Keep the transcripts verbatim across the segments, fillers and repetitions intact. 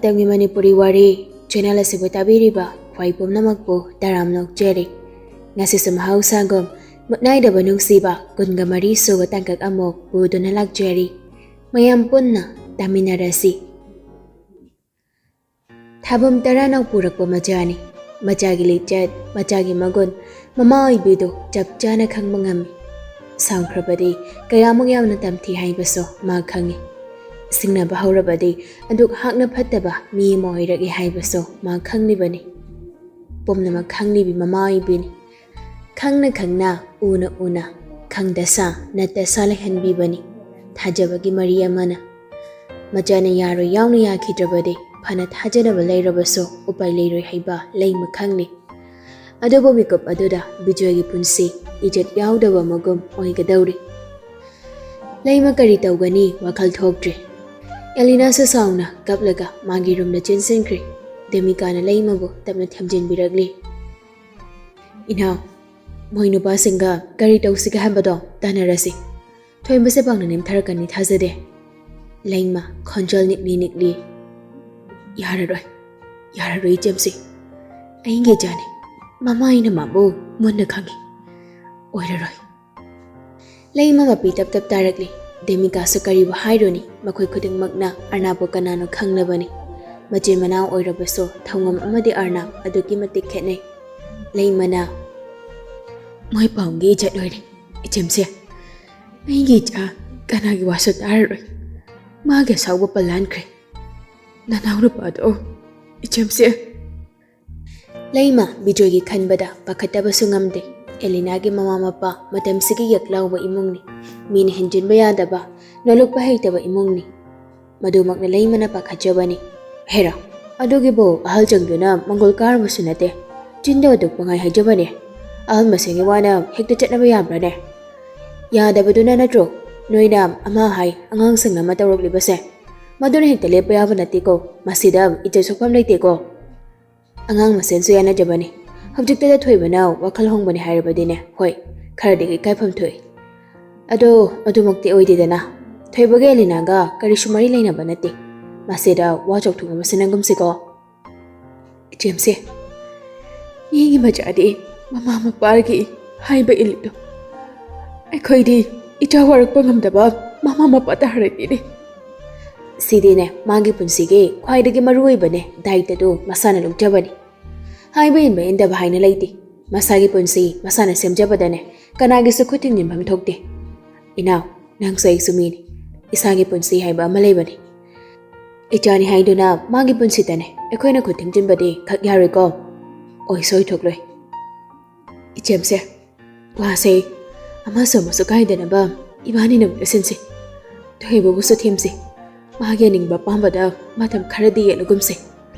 ꯇꯝꯒꯤ ꯃꯅꯤꯄꯨꯔꯤ ꯋꯥꯔꯤ ꯆꯦꯅꯦꯜ ꯑꯁꯤꯕꯨ ꯇꯥꯕꯤꯔꯤꯕ ꯈ꯭ꯋꯥꯏ ꯄꯨꯝꯅꯃꯛꯄꯨ ꯇꯔꯥꯝꯅ ꯑꯣꯛꯆꯔꯤ꯫ ꯉꯁꯤꯁꯨ ꯃꯍꯧꯁꯥꯒꯨꯝ ꯃꯨꯠꯅꯥꯏꯗꯕ ꯅꯨꯡꯁꯤꯕ ꯀꯨꯟꯒ ꯃꯔꯤ ꯁꯨꯕ ꯇꯥꯡꯀꯛ ꯑꯃꯨꯛ ꯄꯨꯗꯨꯅ ꯂꯥꯛꯆꯔꯤ꯫ ꯃꯌꯥꯝ ꯄꯨꯟꯅ ꯇꯥꯃꯤꯟꯅꯔꯁꯤ꯫ ꯊꯥꯕꯝ ꯇꯔꯥꯅ ꯄꯨꯔꯛꯄ ꯃꯆꯥꯅꯤ꯫ ꯃꯆꯥꯒꯤ ꯂꯤꯆꯠ, ꯃꯆꯥꯒꯤ ꯃꯒꯨꯟ, ꯃꯃꯥ ꯑꯣꯏꯕꯤꯗꯨ ꯆꯞ ꯆꯥꯅ ꯈꯪꯕ ꯉꯝꯃꯤ꯫ ꯁꯥꯎꯈ꯭ꯔꯕꯗꯤ ꯀꯌꯥꯃꯨꯛ ꯌꯥꯝꯅ ꯇꯝꯊꯤ ꯍꯥꯏꯕꯁꯨ ꯃꯥ ꯈꯪꯉꯤ꯫ ꯁꯤꯡꯅꯕ ꯍꯧꯔꯕꯗꯤ ꯑꯗꯨꯛ ꯍꯥꯛꯅ ꯐꯠꯇꯕ ꯃꯤ ꯑꯃ ꯑꯣꯏꯔꯛꯏ ꯍꯥꯏꯕꯁꯨ ꯃꯥ ꯈꯪꯂꯤꯕꯅꯤ꯫ ꯄꯨꯝꯅꯃꯛ ꯈꯪꯂꯤꯕꯤ ꯃꯃꯥ ꯑꯣꯏꯕꯤꯅꯤ꯫ ꯈꯪꯅ ꯈꯪꯅ, ꯎꯅ ꯎꯅ, ꯈꯪꯗꯁꯥ ꯅꯠꯇꯁꯥ ꯂꯩꯍꯟꯕꯤꯕꯅꯤ ꯊꯥꯖꯕꯒꯤ ꯃꯔꯤ ꯑꯃꯅ꯫ ꯃꯆꯥꯅ ꯌꯥꯔꯣꯏ ꯌꯥꯎꯅ ꯌꯥꯈꯤꯗ꯭ꯔꯕꯗꯤ ꯐꯅ ꯊꯥꯖꯅꯕ ꯂꯩꯔꯕꯁꯨ ꯎꯄꯥꯏ ꯂꯩꯔꯣꯏ ꯍꯥꯏꯕ ꯂꯩꯃ ꯈꯪꯂꯤ꯫ ꯑꯗꯨꯕꯨ ꯃꯤꯀꯨꯞ ꯑꯗꯨꯗ ꯕꯤꯖꯣꯏꯒꯤ ꯄꯨꯟꯁꯤ ꯏꯖꯠ ꯌꯥꯎꯗꯕ ꯑꯃꯒꯨꯝ ꯑꯣꯏꯒꯗꯧꯔꯤ꯫ ꯂꯩꯃ ꯀꯔꯤ ꯇꯧꯒꯅꯤ ꯋꯥꯈꯜ ꯊꯣꯛꯇ꯭ꯔꯦ꯫ ꯑꯦꯂꯤꯅꯥꯁꯨ ꯁꯥꯎꯅ ꯀꯞꯂꯒ ꯃꯥꯒꯤ ꯔꯨꯝꯗ ꯆꯦꯟꯁꯤꯟꯈ꯭ꯔꯦ꯫ ꯗꯦꯃꯤꯀꯥꯅ ꯂꯩꯃꯕꯨ ꯇꯞꯅ ꯊꯦꯝꯖꯤꯟꯕꯤꯔꯛꯂꯤ꯫ "ꯏꯅꯥꯎ, ꯃꯣꯏ ꯅꯨꯄꯥꯁꯤꯡꯒ ꯀꯔꯤ ꯇꯧꯁꯤꯒꯦ ꯍꯥꯏꯕꯗꯣ ꯇꯥꯟꯅꯔꯁꯤ꯫ ꯊꯣꯏꯕꯁꯦ ꯄꯥꯡꯅ ꯅꯦꯝꯊꯔꯛꯀꯅꯤ ꯊꯥꯖꯗꯦ꯫" ꯂꯩꯃ ꯈꯣꯟꯖꯦꯜ ꯅꯤꯛꯂꯤ ꯅꯤꯛꯂꯤ꯫ "ꯌꯥꯔꯔꯣꯏ, ꯌꯥꯔꯔꯣꯏ ꯏꯆꯦꯝꯁꯦ꯫ ꯑꯩꯒꯤ ꯏꯆꯥꯅꯤ꯫ ꯃꯃꯥ ꯑꯩꯅ ꯃꯥꯕꯨ ꯃꯨꯟꯅ ꯈꯪꯏ꯫ ꯑꯣꯏꯔꯔꯣꯏ꯫" ꯂꯩꯃ ꯃꯄꯤ ꯇꯞ ꯇꯞ ꯇꯥꯔꯛꯂꯤ꯫ ꯗꯦꯃꯤꯀꯥꯁꯨ ꯀꯔꯤꯕꯨ ꯍꯥꯏꯔꯨꯅꯤ, ꯃꯈꯣꯏ ꯈꯨꯗꯤꯡꯃꯛꯅ ꯑꯔꯅꯥꯞꯄꯨ ꯀꯅꯥꯅꯣ ꯈꯪꯂꯕꯅꯤ꯫ ꯃꯆꯤꯟ ꯃꯅꯥꯎ ꯑꯣꯏꯔꯕꯁꯨ ꯊꯧꯉꯝ ꯑꯃꯗꯤ ꯑꯔꯅꯥꯞ ꯑꯗꯨꯛꯀꯤ ꯃꯇꯤꯛ ꯈꯦꯠꯅꯩ꯫ ꯂꯩꯃꯅ, "ꯃꯣꯏ ꯄꯥꯎꯒꯤ ꯏꯖꯠ ꯑꯣꯏꯔꯦ ꯏꯆꯦꯝꯁꯦ꯫ ꯑꯩꯒꯤ ꯏꯆꯥ ꯀꯅꯥꯒꯤ ꯋꯥꯁꯨ ꯇꯥꯔꯔꯣꯏ꯫ ꯃꯥꯒꯤ ꯑꯁꯥꯎꯕ ꯄꯜꯂꯥꯟꯈ꯭ꯔꯦ꯫ ꯅꯅꯥꯎ ꯅꯨꯄꯥꯗꯣ ꯏꯆꯦꯝꯁꯦ꯫" ꯂꯩꯃ ꯕꯤꯖꯣꯏꯒꯤ ꯈꯟꯕꯗ ꯄꯥꯈꯠꯇꯕꯁꯨ ꯉꯝꯗꯦ꯫ ꯑꯦꯂꯤꯅꯥꯒꯤ ꯃꯃꯥ ꯃꯄꯥ ꯃꯇꯝꯁꯤꯒꯤ ꯌꯦꯛꯂꯥꯎꯕ ꯏꯃꯨꯡꯅꯤ꯫ ꯃꯤꯅ ꯍꯦꯟꯖꯤꯟꯕ ꯌꯥꯗꯕ, ꯅꯣꯂꯨꯛꯄ ꯍꯩꯇꯕ ꯏꯃꯨꯡꯅꯤ꯫ ꯃꯗꯨꯃꯛꯅ ꯂꯩꯃꯅ ꯄꯥꯈꯠꯆꯕꯅꯤ꯫ "ꯍꯦꯔꯥ, ꯑꯗꯨꯒꯤꯕꯨ ꯑꯍꯜꯁꯤꯡꯗꯨꯅ ꯃꯪꯒꯣꯜ ꯀꯥꯔꯨꯕꯁꯨ ꯅꯠꯇꯦ꯫ ꯆꯤꯟꯗ ꯑꯗꯨꯛ ꯄꯪꯍꯥꯏ ꯍꯥꯏꯖꯕꯅꯦ꯫ ꯑꯍꯜ ꯃꯁꯦꯟꯒꯤ ꯋꯥꯅ ꯍꯦꯛꯇ ꯆꯠꯅꯕ ꯌꯥꯕ꯭ꯔꯥꯅꯦ? ꯌꯥꯗꯕꯗꯨꯅ ꯅꯠꯇ꯭ꯔꯣ ꯅꯣꯏꯅ ꯑꯃ ꯍꯥꯏ ꯑꯉꯥꯡꯁꯤꯡ ꯑꯃ ꯇꯧꯔꯛꯂꯤꯕꯁꯦ? ꯃꯗꯨꯅ ꯍꯦꯛꯇ ꯂꯦꯞꯄ ꯌꯥꯕ ꯅꯠꯇꯦꯀꯣ꯫ ꯃꯁꯤꯗ ꯏꯖꯠ ꯁꯣꯛꯐꯝ ꯂꯩꯇꯦꯀꯣ꯫ ꯑꯉꯥꯡ ꯃꯁꯦꯟꯁꯨ ꯌꯥꯅꯖꯕꯅꯤ꯫ ꯍꯧꯖꯤꯛꯇꯗ ꯊꯣꯏꯕꯅ ꯋꯥꯈꯜ ꯍꯣꯡꯕꯅꯤ ꯍꯥꯏꯔꯕꯗꯤꯅꯦ, ꯍꯣꯏ, ꯈꯔꯗꯤ ꯏꯀꯥꯏꯐꯝ ꯊꯣꯛꯏ꯫ ꯑꯗꯣ ꯑꯗꯨꯃꯛꯇꯤ ꯑꯣꯏꯗꯦꯗꯅ꯫ ꯊꯣꯏꯕꯒ ꯑꯦꯂꯤꯅꯥꯒ ꯀꯔꯤꯁꯨ ꯃꯔꯤ ꯂꯩꯅꯕ ꯅꯠꯇꯦ꯫ ꯃꯁꯤꯗ ꯋꯥ ꯆꯥꯎꯊꯣꯛꯅꯕ ꯁꯤꯟꯅꯒꯨꯝꯁꯤꯀꯣ꯫ ꯏꯆꯦꯝꯁꯦ, ꯃꯤꯒꯤ ꯃꯆꯥꯗꯤ ꯃꯃꯥ ꯃꯄꯥꯒꯤ ꯍꯥꯏꯕ ꯏꯜꯂꯤꯗꯣ꯫ ꯑꯩꯈꯣꯏꯗꯤ ꯏꯆꯥ ꯋꯥꯔꯛꯄ ꯉꯝꯗꯕ ꯃꯃꯥ ꯃꯄꯥ ꯇꯥꯔꯛꯏꯅꯦ꯫ ꯁꯤꯗꯤꯅꯦ, ꯃꯥꯒꯤ ꯄꯨꯟꯁꯤꯒꯤ ꯈ꯭ꯋꯥꯏꯗꯒꯤ ꯃꯔꯨꯑꯣꯏꯕꯅꯦ, ꯗꯥꯏꯇꯗꯨ ꯃꯁꯥꯅ ꯂꯧꯖꯕꯅꯤ꯫ ꯍꯥꯏꯕ ꯏꯟꯕ ꯏꯟꯗꯕ ꯍꯥꯏꯅ ꯂꯩꯇꯦ꯫ ꯃꯁꯥꯒꯤ ꯄꯨꯟꯁꯤ ꯃꯁꯥꯅ ꯁꯦꯝꯖꯕꯗꯅꯦ, ꯀꯅꯥꯒꯤꯁꯨ ꯈꯨꯠ ꯊꯤꯡꯖꯤꯟꯐꯝ ꯊꯣꯛꯇꯦ꯫ ꯏꯅꯥꯎ, ꯅꯪꯁꯨ ꯑꯩꯁꯨ ꯃꯤꯅꯤ꯫ ꯏꯁꯥꯒꯤ ꯄꯨꯟꯁꯤ ꯍꯥꯏꯕ ꯑꯃ ꯂꯩꯕꯅꯤ꯫ ꯏꯆꯥꯅꯤ ꯍꯥꯏꯗꯨꯅ ꯃꯥꯒꯤ ꯄꯨꯟꯁꯤꯗꯅꯦ ꯑꯩꯈꯣꯏꯅ ꯈꯨꯠ ꯊꯤꯡꯖꯤꯟꯕꯗꯤ ꯈꯛ ꯌꯥꯔꯣꯏꯀꯣ꯫ ꯑꯣꯏꯁꯨ ꯑꯣꯏꯊꯣꯛꯂꯣꯏ꯫ ꯏꯆꯦꯝꯁꯦ, ꯋꯥꯁꯦ ꯑꯃꯁꯨ ꯑꯃꯁꯨ ꯀꯥꯏꯗꯅꯕ ꯏꯕꯥꯅꯤꯅ ꯂꯣꯏꯁꯤꯟꯁꯤ꯫ ꯊꯣꯏꯕꯕꯨꯁꯨ ꯊꯦꯝꯁꯤ꯫ ꯃꯥꯒꯤ ꯑꯅꯤꯡꯕ ꯑꯄꯥꯝꯕꯗ ꯃꯇꯝ ꯈꯔꯗꯤ ꯌꯦꯠꯂꯒꯨꯝꯁꯤ꯫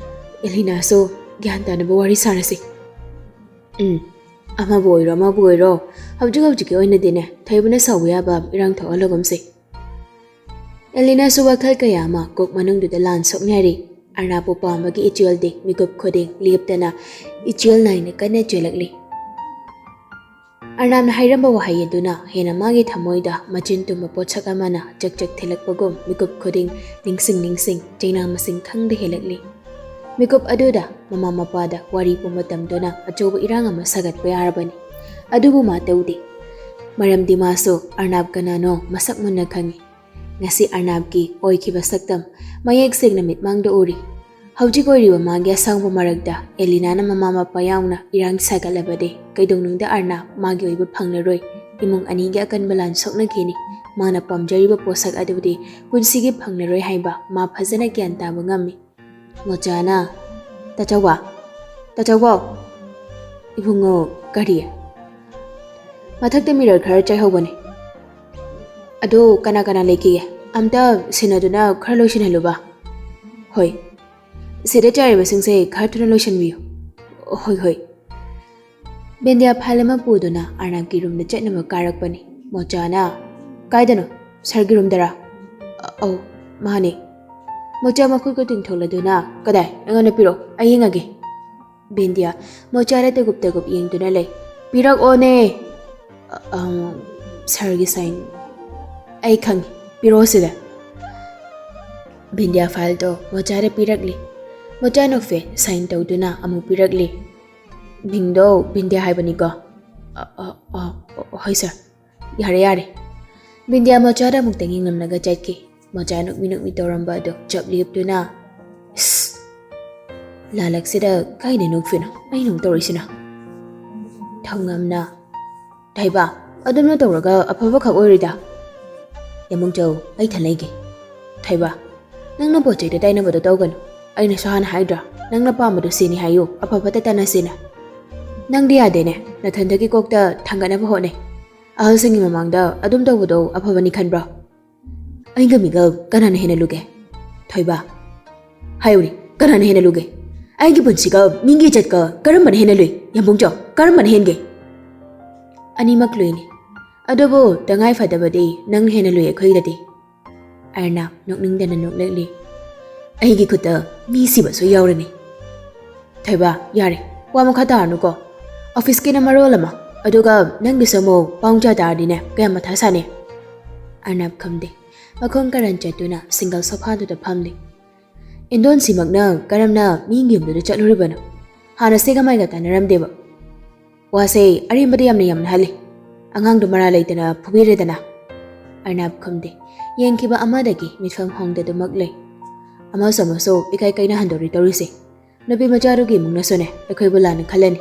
ꯑꯦꯂꯤꯅꯥꯁꯨ ꯒ꯭ꯌꯥꯟ ꯇꯥꯅꯕ ꯋꯥꯔꯤ ꯁꯥꯔꯁꯤ꯫ ꯎꯝ, ꯑꯃꯕꯨ ꯑꯣꯏꯔꯣ ꯑꯃꯕꯨ ꯑꯣꯏꯔꯣ, ꯍꯧꯖꯤꯛ ꯍꯧꯖꯤꯛꯀꯤ ꯑꯣꯏꯅꯗꯤꯅꯦ ꯊꯣꯏꯕꯅ ꯁꯥꯎꯕ ꯌꯥꯕ ꯏꯔꯥꯡ ꯊꯣꯛꯍꯜꯂꯒꯨꯝꯁꯤ꯫ ꯑꯦꯂꯤꯅꯥꯁꯨ ꯋꯥꯈꯜ ꯀꯌꯥ ꯑꯃ ꯀꯣꯛ ꯃꯅꯨꯡꯗꯨꯗ ꯂꯥꯟ ꯁꯣꯛꯅꯔꯤ꯫ ꯑꯔꯅꯥꯞꯄꯨ ꯄꯥꯝꯕꯒꯤ ꯏꯆꯦꯜꯗꯤ ꯃꯤꯀꯨꯞ ꯈꯨꯗꯤꯡ ꯂꯦꯞꯇꯅ ꯏꯆꯦꯜ ꯅꯥꯏꯅ ꯀꯟꯅ ꯆꯦꯜꯂꯛꯂꯤ꯫ ꯑꯔꯅꯥꯞꯅ ꯍꯥꯏꯔꯝꯕ ꯋꯥꯍꯩ ꯑꯗꯨꯅ ꯍꯦꯟꯅ ꯃꯥꯒꯤ ꯊꯃꯣꯏꯗ ꯃꯆꯤꯟ ꯇꯨꯝꯕ ꯄꯣꯠꯁꯛ ꯑꯃꯅ ꯆꯛ ꯆꯛ ꯊꯤꯜꯂꯛꯄꯒꯨꯝ ꯃꯤꯀꯨꯞ ꯈꯨꯗꯤꯡ ꯅꯤꯡꯁꯤꯡ ꯅꯤꯡꯁꯤꯡ ꯆꯩꯅꯥ ꯃꯁꯤꯡ ꯈꯪꯗ ꯍꯦꯜꯂꯛꯂꯤ꯫ ꯃꯤꯀꯨꯞ ꯑꯗꯨꯗ ꯃꯃꯥ ꯃꯄꯥꯗ ꯋꯥꯔꯤ ꯄꯨꯝꯕ ꯇꯝꯗꯨꯅ ꯑꯆꯧꯕ ꯏꯔꯥꯡ ꯑꯃ ꯁꯥꯒꯠꯄ ꯌꯥꯔꯕꯅꯤ꯫ ꯑꯗꯨꯕꯨ ꯃꯥ ꯇꯧꯗꯦ꯫ ꯃꯔꯝꯗꯤ ꯃꯥꯁꯨ ꯑꯔꯅꯥꯞ ꯀꯅꯥꯅꯣ ꯃꯁꯛ ꯃꯨꯟꯅ ꯈꯪꯏ꯫ ꯉꯁꯤ ꯑꯔꯅꯥꯞꯀꯤ ꯑꯣꯏꯈꯤꯕ ꯁꯛꯇꯝ ꯃꯌꯦꯛ ꯁꯦꯡꯅ ꯃꯤꯠꯃꯥꯡꯗ ꯎꯔꯤ꯫ ꯍꯧꯖꯤꯛ ꯑꯣꯏꯔꯤꯕ ꯃꯥꯒꯤ ꯑꯁꯥꯎꯕ ꯃꯔꯛꯇ ꯑꯦꯂꯤꯅꯥꯅ ꯃꯃꯥ ꯃꯄꯥ ꯌꯥꯎꯅ ꯏꯔꯥꯡ ꯁꯥꯒꯠꯂꯕꯗꯤ ꯀꯩꯗꯧꯅꯨꯡꯗ ꯑꯔꯅꯥꯞ ꯃꯥꯒꯤ ꯑꯣꯏꯕ ꯐꯪꯂꯔꯣꯏ꯫ ꯏꯃꯨꯡ ꯑꯅꯤꯒꯤ ꯑꯀꯟꯕ ꯂꯥꯟ ꯁꯣꯛꯅꯈꯤꯅꯤ꯫ ꯃꯥꯅ ꯄꯥꯝꯖꯔꯤꯕ ꯄꯣꯠꯁꯛ ꯑꯗꯨꯗꯤ ꯄꯨꯟꯁꯤꯒꯤ ꯐꯪꯂꯔꯣꯏ ꯍꯥꯏꯕ ꯃꯥ ꯐꯖꯅ ꯒ꯭ꯌꯥꯟ ꯇꯥꯕ ꯉꯝꯃꯤ꯫ ꯃꯣꯆꯥꯅ, "ꯇꯥꯆꯧꯕ, ꯇꯥꯆꯧꯕ!" "ꯏꯕꯨꯡꯉꯣ, ꯀꯔꯤ?" "ꯃꯊꯛꯇ ꯃꯤꯔꯔ ꯈꯔ ꯆꯥꯏꯍꯧꯕꯅꯦ꯫ ꯑꯗꯣ ꯀꯅꯥ ꯀꯅꯥ ꯂꯩꯈꯤꯒꯦ? ꯑꯝꯇ ꯁꯤꯟꯅꯗꯨꯅ ꯈꯔ ꯂꯣꯏꯁꯤꯟꯍꯜꯂꯨꯕ꯫" "ꯍꯣꯏ꯫ ꯁꯤꯗ ꯆꯥꯏꯔꯤꯕꯁꯤꯡꯁꯦ ꯈꯔ ꯊꯨꯅ ꯂꯣꯏꯁꯤꯟꯕꯤꯌꯨ꯫" "ꯍꯣꯏ, ꯍꯣꯏ꯫" ꯕꯦꯟꯗꯤꯌꯥ ꯐꯥꯏꯜ ꯑꯃ ꯄꯨꯗꯨꯅ ꯑꯔꯅꯥꯞꯀꯤ ꯔꯨꯝꯗ ꯆꯠꯅꯕ ꯀꯥꯔꯛꯄꯅꯤ꯫ ꯃꯣꯆꯥꯅ, "ꯀꯥꯏꯗꯅꯣ? ꯁꯥꯔꯒꯤ ꯔꯨꯝꯗꯔꯥ?" "ꯑ-, ꯑꯧ, ꯃꯥꯅꯦ꯫" ꯃꯣꯆꯥ ꯃꯈꯨꯠꯀ ꯇꯤꯡꯊꯣꯛꯂꯗꯨꯅ, "ꯀꯗꯥꯏ? ꯑꯩꯉꯣꯟꯗ ꯄꯤꯔꯛꯑꯣ, ꯑꯩ ꯌꯦꯡꯉꯒꯦ꯫" ꯕꯦꯟꯗꯤꯌꯥ ꯃꯣꯆꯥꯗ ꯇꯒꯨꯞ ꯇꯒꯨꯞ ꯌꯦꯡꯗꯨꯅ ꯂꯩ꯫ "ꯄꯤꯔꯛꯑꯣꯅꯦ!" "ꯑ-, ꯑꯪ, ꯁꯥꯔꯒꯤ ꯁꯥꯏꯟ꯫" "ꯑꯩ ꯈꯪꯉꯤ, ꯄꯤꯔꯛꯑꯣ ꯁꯤꯗ꯫" ꯕꯤꯟꯗ꯭ꯌꯥ ꯐꯥꯏꯜꯗꯣ ꯃꯣꯆꯥꯗ ꯄꯤꯔꯛꯂꯤ꯫ ꯃꯣꯆꯥꯅ ꯐꯦ ꯁꯥꯏꯟ ꯇꯧꯗꯨꯅ ꯑꯃꯨꯛ ꯄꯤꯔꯛꯂꯤ꯫ "ꯃꯤꯡꯗꯣ ꯕꯤꯟꯗ꯭ꯌꯥ ꯍꯥꯏꯕꯅꯤꯀꯣ?" "ꯑ, ꯑ, ꯑ, ꯍꯣꯏ ꯁꯥꯔ꯫ ꯌꯥꯔꯦ, ꯌꯥꯔꯦ"꯫ ꯕꯤꯟꯗ꯭ꯌꯥ ꯃꯣꯆꯥꯗ ꯑꯃꯨꯛꯇꯪ ꯌꯦꯡꯂꯝꯂꯒ ꯆꯠꯈꯤ꯫ ꯃꯣꯆꯥ ꯅꯣꯛꯃꯤ ꯅꯣꯛꯃꯤ ꯇꯧꯔꯝꯕ ꯑꯗꯨ ꯆꯞ ꯂꯦꯞꯇꯨꯅ, "ꯏꯁ! ꯂꯥꯂꯛꯁꯤꯗ ꯀꯥꯏꯗ ꯅꯣꯛꯐꯤꯅꯣ ꯑꯩꯅ ꯑꯃꯨꯛ ꯇꯧꯔꯤꯁꯤꯅ?" ꯊꯧꯉꯝꯅ, "ꯊꯣꯏꯕ, ꯑꯗꯨꯝꯅ ꯇꯧꯔꯒ ꯑꯐꯕ ꯈꯛ ꯑꯣꯏꯔꯣꯏꯗ꯫ ꯌꯥꯝꯕꯨꯡꯖꯧ, ꯑꯩ ꯊꯜ ꯂꯩꯒꯦ꯫ ꯊꯣꯏꯕ, ꯅꯪꯅ ꯄꯣꯠ ꯆꯩꯗ ꯇꯥꯏꯅꯕꯗꯣ ꯇꯧꯒꯅꯨ꯫ ꯑꯩꯅꯁꯨ ꯍꯥꯟꯅ ꯍꯥꯏꯗ꯭ꯔꯥ, ꯅꯪꯅ ꯄꯥꯝꯕꯗꯣ ꯁꯤꯅꯤ ꯍꯥꯏꯌꯨ, ꯑꯐ ꯐꯠꯇ ꯇꯥꯟꯅꯁꯦꯅ꯫ ꯅꯪꯗꯤ ꯌꯥꯗꯦꯅꯦ, ꯅꯊꯟꯗꯒꯤ ꯀꯣꯛꯇ ꯊꯥꯡꯒꯠꯅꯕ ꯍꯣꯠꯅꯩ꯫ ꯑꯍꯜꯁꯤꯡꯒꯤ ꯃꯃꯥꯡꯗ ꯑꯗꯨꯝ ꯇꯧꯕꯗꯣ ꯑꯐꯕꯅꯤ ꯈꯟꯕ꯭ꯔꯣ? ꯑꯩꯒ ꯃꯤꯒ ꯀꯅꯥꯅ ꯍꯦꯟꯅ ꯂꯨꯒꯦ? ꯊꯣꯏꯕ, ꯍꯥꯏꯌꯨꯅꯦ, ꯀꯅꯥꯅ ꯍꯦꯟꯅ ꯂꯨꯒꯦ? ꯑꯩꯒꯤ ꯄꯨꯟꯁꯤꯒ ꯃꯤꯒꯤ ꯏꯖꯠꯀ ꯀꯔꯝꯕꯅ ꯍꯦꯟꯅ ꯂꯨꯏ? ꯌꯥꯝꯕꯨꯡꯖꯧ, ꯀꯔꯝꯕꯅ ꯍꯦꯟꯒꯦ?" "ꯑꯅꯤꯃꯛ ꯂꯨꯏꯅꯦ, ꯑꯗꯨꯕꯨ ꯇꯉꯥꯏ ꯐꯗꯕꯗꯤ ꯅꯪꯅ ꯍꯦꯟꯅ ꯂꯨꯏ ꯑꯩꯈꯣꯏꯗꯗꯤ"꯫ ꯑꯔꯅꯥꯕ ꯅꯣꯛꯅꯤꯡꯗꯅ ꯅꯣꯛꯂꯛꯂꯤ꯫ "ꯑꯩꯒꯤ ꯈꯨꯠꯇ ꯃꯤ ꯁꯤꯕꯁꯨ ꯌꯥꯎꯔꯅꯤ"꯫ "ꯊꯣꯏꯕ, ꯌꯥꯔꯦ, ꯋꯥ ꯃꯈꯥ ꯇꯥꯔꯅꯨꯀꯣ꯫ ꯑꯣꯐꯤꯁꯀꯤꯅ ꯃꯔꯣꯜ ꯑꯃ, ꯑꯗꯨꯒ ꯅꯪꯒꯤꯁꯨ ꯑꯃꯨꯛ ꯄꯥꯎ ꯆꯥ ꯇꯥꯔꯗꯤꯅꯦ ꯀꯌꯥꯝ ꯃꯊꯥ ꯁꯥꯅꯤ"꯫ ꯑꯔꯅꯥꯕ ꯈꯨꯝꯗꯦ꯫ ꯃꯈꯣꯡ ꯀꯔꯟ ꯆꯠꯇꯨꯅ ꯁꯤꯡꯒꯜ ꯁꯣꯐꯥꯗꯨꯗ ꯐꯝꯂꯤ꯫ "ꯏꯟꯗꯣꯟꯁꯤꯃꯛꯅ ꯀꯔꯝꯅ ꯃꯤꯒꯤ ꯌꯨꯝꯗꯨꯗ ꯆꯠꯂꯨꯔꯤꯕꯅꯣ? ꯍꯥꯟꯅ ꯁꯦꯒ ꯃꯥꯏꯒ ꯇꯥꯟꯅꯔꯝꯗꯦꯕ꯫ ꯋꯥꯁꯦ ꯑꯔꯦꯝꯕꯗ ꯌꯥꯝꯅ ꯌꯥꯝꯅꯍꯜꯂꯤ꯫ ꯑꯉꯥꯡꯗꯨ ꯃꯔꯥ ꯂꯩꯇꯅ ꯐꯨꯕꯤꯔꯦꯗꯅ"꯫ ꯑꯔꯅꯥꯕ ꯈꯨꯝꯗꯦ꯫ ꯌꯦꯡꯈꯤꯕ ꯑꯃꯗꯒꯤ ꯃꯤꯠꯐꯝ ꯍꯣꯡꯗꯗꯨꯃꯛ ꯂꯩ꯫ ꯑꯃꯁꯨ ꯑꯃꯁꯨ ꯏꯀꯥꯏ ꯀꯥꯏꯅꯍꯟꯗꯣꯔꯤ ꯇꯧꯔꯤꯁꯦ꯫ ꯅꯨꯄꯤ ꯃꯆꯥꯗꯨꯒꯤ ꯏꯃꯨꯡꯅꯁꯨꯅꯦ ꯑꯩꯈꯣꯏꯕꯨ ꯂꯥꯟꯅ ꯈꯜꯂꯅꯤ꯫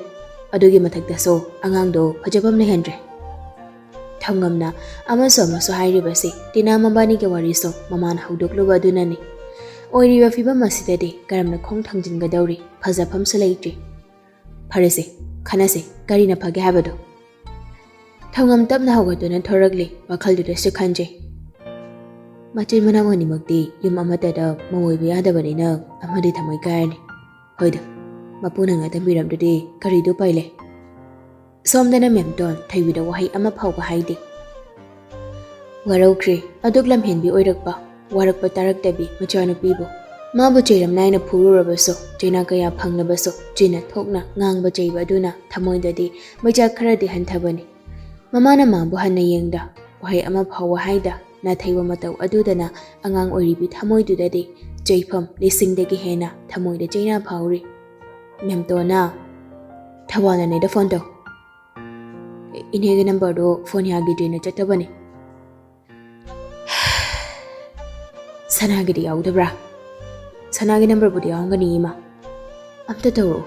ꯑꯗꯨꯒꯤ ꯃꯊꯛꯇꯁꯨ ꯑꯉꯥꯡꯗꯣ ꯐꯖꯕ ꯑꯃ ꯂꯩꯍꯟꯗ꯭ꯔꯦ꯫ ꯊꯧꯉꯝꯅ ꯑꯃꯁꯨ ꯑꯃꯁꯨ ꯍꯥꯏꯔꯤꯕꯁꯤ ꯇꯤꯅꯥ ꯃꯕꯥꯅꯤꯒꯤ ꯋꯥꯔꯤꯁꯨ ꯃꯃꯥꯅ ꯍꯧꯗꯣꯛꯂꯨꯕ ꯑꯗꯨꯅꯅꯤ꯫ ꯑꯣꯏꯔꯤꯕ ꯐꯤꯕꯝ ꯑꯁꯤꯗꯗꯤ ꯀꯔꯝꯅ ꯈꯣꯡ ꯊꯥꯡꯖꯤꯟꯒꯗꯧꯔꯤ? ꯐꯖꯐꯝꯁꯨ ꯂꯩꯇ꯭ꯔꯤ꯫ "ꯐꯔꯦꯁꯦ, ꯈꯟꯅꯁꯦ, ꯀꯔꯤꯅ ꯐꯒꯦ ꯍꯥꯏꯕꯗꯣ"꯫ ꯊꯧꯉꯝ ꯇꯞꯅ ꯍꯧꯒꯠꯇꯨꯅ ꯊꯣꯔꯛꯂꯤ, ꯋꯥꯈꯜꯗꯨꯗꯁꯨ ꯈꯟꯖꯩ꯫ ꯃꯆꯤꯟ ꯃꯅꯥꯎ ꯑꯅꯤꯃꯛꯇꯤ ꯌꯨꯝ ꯑꯃꯠꯇꯗ ꯃꯧ ꯑꯣꯏꯕ ꯌꯥꯗꯕꯅꯤꯅ ꯑꯃꯗꯤ ꯊꯃꯣꯏ ꯀꯥꯏꯔꯅꯤ꯫ ꯍꯣꯏꯗ, ꯃꯄꯨꯅ ꯉꯥꯛꯇꯝꯕꯤꯔꯝꯗ꯭ꯔꯗꯤ ꯀꯔꯤꯗꯤ ꯎꯄꯥꯏ ꯂꯩ? ꯁꯣꯝꯗꯅ ꯃꯦꯝꯇꯣꯟ ꯊꯣꯏꯕꯤꯗ ꯋꯥꯍꯩ ꯑꯃ ꯐꯥꯎꯕ ꯍꯥꯏꯗꯦ꯫ ꯋꯥꯔꯧꯈ꯭ꯔꯦ ꯑꯗꯨꯛ ꯂꯝꯍꯦꯟꯕꯤ ꯑꯣꯏꯔꯛꯄ, ꯋꯥꯔꯛꯄ ꯇꯥꯔꯛꯇꯕꯤ ꯃꯆꯥꯅꯨꯄꯤꯕꯨ꯫ ꯃꯥꯕꯨ ꯆꯩꯔꯝ ꯅꯥꯏꯅ ꯐꯨꯔꯨꯔꯕꯁꯨ, ꯆꯩꯅꯥ ꯀꯌꯥ ꯐꯪꯂꯕꯁꯨ, ꯆꯤꯟꯅ ꯊꯣꯛꯅ ꯉꯥꯡꯕ ꯆꯩꯕ ꯑꯗꯨꯅ ꯊꯃꯣꯏꯗꯗꯤ ꯃꯩꯆꯥꯛ ꯈꯔꯗꯤ ꯍꯟꯊꯕꯅꯤ꯫ ꯃꯃꯥꯅ ꯃꯥꯕꯨ ꯍꯟꯅ ꯌꯦꯡꯗ, ꯋꯥꯍꯩ ꯑꯃ ꯐꯥꯎꯕ ꯍꯥꯏꯗ, ꯅꯥꯊꯩꯕ ꯃꯇꯧ ꯑꯗꯨꯗꯅ ꯑꯉꯥꯡ ꯑꯣꯏꯔꯤꯕꯤ ꯊꯃꯣꯏꯗꯨꯗꯗꯤ ꯆꯩꯐꯝ ꯂꯤꯁꯤꯡꯗꯒꯤ ꯍꯦꯟꯅ ꯊꯃꯣꯏꯗ ꯆꯩꯅꯥ ꯐꯥꯎꯔꯤ꯫ ꯃꯦꯝꯇꯣꯟꯅ, "ꯊꯧꯕꯥꯜꯅꯅꯦꯗ ꯐꯣꯟ ꯇꯧ꯫ ꯏꯅꯦꯒꯤ ꯅꯝꯕꯔꯗꯣ ꯐꯣꯟ ꯌꯥꯈꯤꯗ꯭ꯔꯦꯅ ꯆꯠꯇꯕꯅꯦ꯫" "ꯁꯅꯥꯒꯤꯗꯤ ꯌꯥꯎꯗꯕ꯭ꯔꯥ?" "ꯁꯅꯥꯒꯤ ꯅꯝꯕꯔꯕꯨꯗꯤ ꯌꯥꯎꯔꯝꯒꯅꯤ ꯏꯃꯥ꯫ ꯑꯝꯇ ꯇꯧꯔꯛꯑꯣ꯫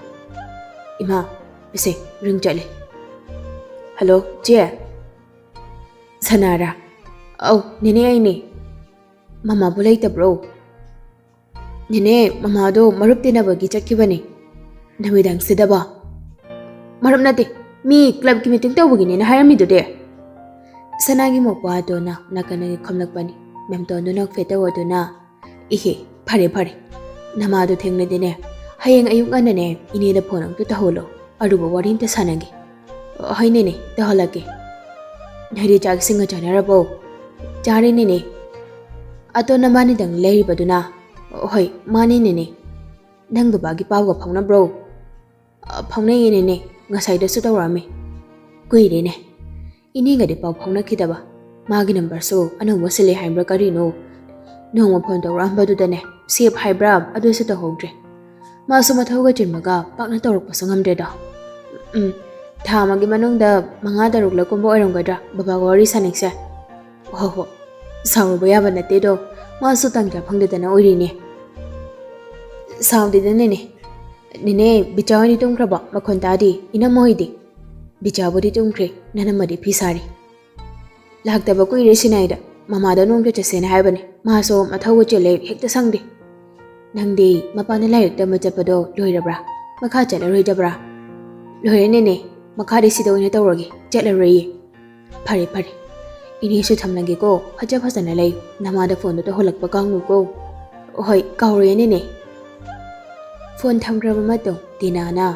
ꯏꯃꯥ, ꯄꯤꯁꯦ, ꯔꯤꯡ ꯆꯠꯂꯦ꯫ ꯍꯜꯂꯣ, ꯆꯦ?" "ꯁꯅꯥꯔꯥ?" "ꯑꯧ, ꯅꯦꯅꯦ ꯑꯩꯅꯦ꯫" "ꯃꯃꯥꯕꯨ ꯂꯩꯇꯕ꯭ꯔꯣ?" "ꯅꯦꯅꯦ, ꯃꯃꯥꯗꯣ ꯃꯔꯨꯞ ꯇꯤꯟꯅꯕꯒꯤ ꯆꯠꯈꯤꯕꯅꯦ꯫" "ꯅꯨꯃꯤꯗꯥꯡꯁꯤꯗꯕꯣ?" "ꯃꯔꯨꯞ ꯅꯠꯇꯦ, ꯃꯤ ꯀ꯭ꯂꯕꯀꯤ ꯃꯤꯇꯤꯡ ꯇꯧꯕꯒꯤꯅꯦꯅ ꯍꯥꯏꯔꯝꯃꯤꯗꯨꯗꯤ꯫" ꯁꯅꯥꯒꯤ ꯃꯧꯄ꯭ꯋꯥꯗꯨꯅ ꯅꯥꯀꯟꯗꯒꯤ ꯈꯣꯝꯂꯛꯄꯅꯤ꯫ ꯃꯦꯝꯇꯣꯟꯗꯨ ꯅꯣꯛꯐꯦꯠ ꯇꯧꯔꯗꯨꯅ, "ꯏꯍꯦ, ꯐꯔꯦ ꯐꯔꯦ, ꯅꯃꯥꯗꯣ ꯊꯦꯡꯂꯗꯤꯅꯦ, ꯍꯌꯦꯡ ꯑꯌꯨꯛ ꯉꯟꯅꯅꯦ ꯏꯅꯦꯗ ꯐꯣꯟ ꯑꯝꯇ ꯇꯧꯍꯧꯂꯣ, ꯑꯔꯨꯕ ꯋꯥꯔꯤ ꯑꯝꯇ ꯁꯥꯟꯅꯒꯦ꯫" "ꯍꯣꯏꯅꯦꯅꯦ, ꯇꯧꯍꯜꯂꯛꯀꯦ꯫" "ꯅꯣꯏꯗꯤ ꯆꯥꯛ ꯏꯁꯤꯡꯒ ꯆꯥꯅꯔꯕꯣ?" "ꯆꯥꯔꯦ ꯅꯦꯅꯦ꯫" "ꯑꯗꯣ ꯅꯕꯥꯅꯤꯗꯪ ꯂꯩꯔꯤꯕꯗꯨꯅ?" "ꯍꯣꯏ, ꯃꯥꯅꯦ ꯅꯦꯅꯦ꯫" "ꯅꯪ ꯕꯕꯥꯒꯤ ꯄꯥꯎꯒ ꯐꯥꯎꯅꯕ꯭ꯔꯣ?" "ꯑ, ꯐꯥꯎꯅꯩꯌꯦ ꯅꯦꯅꯦ, ꯉꯁꯥꯏꯗꯁꯨ ꯇꯧꯔꯛꯑꯝꯃꯤ꯫" "ꯀꯨꯏꯔꯦꯅꯦ ꯏꯅꯦꯒꯗꯤ ꯄꯥꯎ ꯐꯥꯎꯅꯈꯤꯗꯕ꯫ ꯃꯥꯒꯤ ꯅꯝꯕꯔꯁꯨ ꯑꯅꯧꯕ ꯁꯤꯜꯂꯦ ꯍꯥꯏꯕ꯭ꯔꯥ ꯀꯔꯤꯅꯣ, ꯅꯣꯡꯃ ꯐꯣꯟ ꯇꯧꯔꯛꯑꯝꯕꯗꯨꯗꯅꯦ, ꯁꯦꯞ ꯍꯥꯏꯕ꯭ꯔꯥ, ꯑꯗꯨꯁꯨ ꯇꯧꯍꯧꯗ꯭ꯔꯦ꯫ ꯃꯥꯁꯨ ꯃꯊꯧꯒ ꯆꯤꯟꯕꯒ ꯄꯥꯛꯅ ꯇꯧꯔꯛꯄꯁꯨ ꯉꯝꯗ꯭ꯔꯦꯗꯣ꯫ ꯎꯝ, ꯊꯥ ꯑꯃꯒꯤ ꯃꯅꯨꯡꯗ ꯃꯉꯥ ꯇꯔꯨꯛꯂꯛ ꯀꯨꯝꯕ ꯑꯣꯏꯔꯝꯒꯗ꯭ꯔꯥ ꯕꯕꯥꯒ ꯋꯥꯔꯤ ꯁꯥꯟꯅꯩꯁꯦ꯫ ꯍꯣ ꯍꯣ, ꯁꯥꯎꯔꯨꯕ ꯌꯥꯕ ꯅꯠꯇꯦꯗꯣ, ꯃꯥꯁꯨ ꯇꯥꯟꯖꯥ ꯐꯪꯗꯗꯅ ꯑꯣꯏꯔꯤꯅꯦ꯫" "ꯁꯥꯎꯗꯦꯗ ꯅꯦꯅꯦ꯫ ꯅꯦꯅꯦ, ꯕꯤꯆꯥ ꯍꯣꯏꯗꯤ ꯇꯨꯝꯈ꯭ꯔꯕꯣ? ꯃꯈꯣꯟ ꯇꯥꯗꯦ꯫ ꯏꯅꯝꯃ ꯍꯣꯏꯗꯤ?" "ꯕꯤꯆꯥꯕꯨꯗꯤ ꯇꯨꯝꯈ꯭ꯔꯦ, ꯅꯅꯝꯃꯗꯤ ꯐꯤ ꯁꯥꯔꯤ꯫" "ꯂꯥꯛꯇꯕ ꯀꯨꯏꯔꯦ ꯁꯤꯅꯥꯏꯗ, ꯃꯃꯥꯗ ꯅꯣꯡꯇ ꯆꯠꯁꯦꯅ ꯍꯥꯏꯕꯅꯦ, ꯃꯥꯁꯨ ꯃꯊꯧꯒ ꯆꯤꯜꯂꯦ, ꯍꯦꯛꯇ ꯁꯪꯗꯦ꯫" "ꯅꯪꯗꯤ ꯃꯄꯥꯟꯗ ꯂꯥꯏꯔꯤꯛ ꯇꯝꯕ ꯆꯠꯄꯗꯣ ꯂꯣꯏꯔꯕ꯭ꯔꯥ? ꯃꯈꯥ ꯆꯠꯂꯔꯣꯏꯗꯕ꯭ꯔꯥ?" "ꯂꯣꯏꯔꯦ ꯅꯦꯅꯦ, ꯃꯈꯥꯗꯤ ꯁꯤꯗ ꯑꯣꯏꯅ ꯇꯧꯔꯒꯦ, ꯆꯠꯂꯔꯣꯏꯌꯦ꯫" "ꯐꯔꯦ ꯐꯔꯦ, ꯏꯅꯦꯁꯨ ꯊꯝꯂꯒꯦꯀꯣ, ꯐꯖ ꯐꯖꯅ ꯂꯩ, ꯅꯃꯥꯗ ꯐꯣꯟꯗꯣ ꯇꯧꯍꯜꯂꯛꯄ ꯀꯥꯎꯅꯨꯀꯣ꯫" "ꯍꯣꯏ, ꯀꯥꯎꯔꯣꯏꯌꯦ ꯅꯦꯅꯦ꯫" ꯐꯣꯟ ꯊꯝꯈ꯭ꯔꯕ ꯃꯇꯨꯡ ꯇꯤꯅꯥꯅ,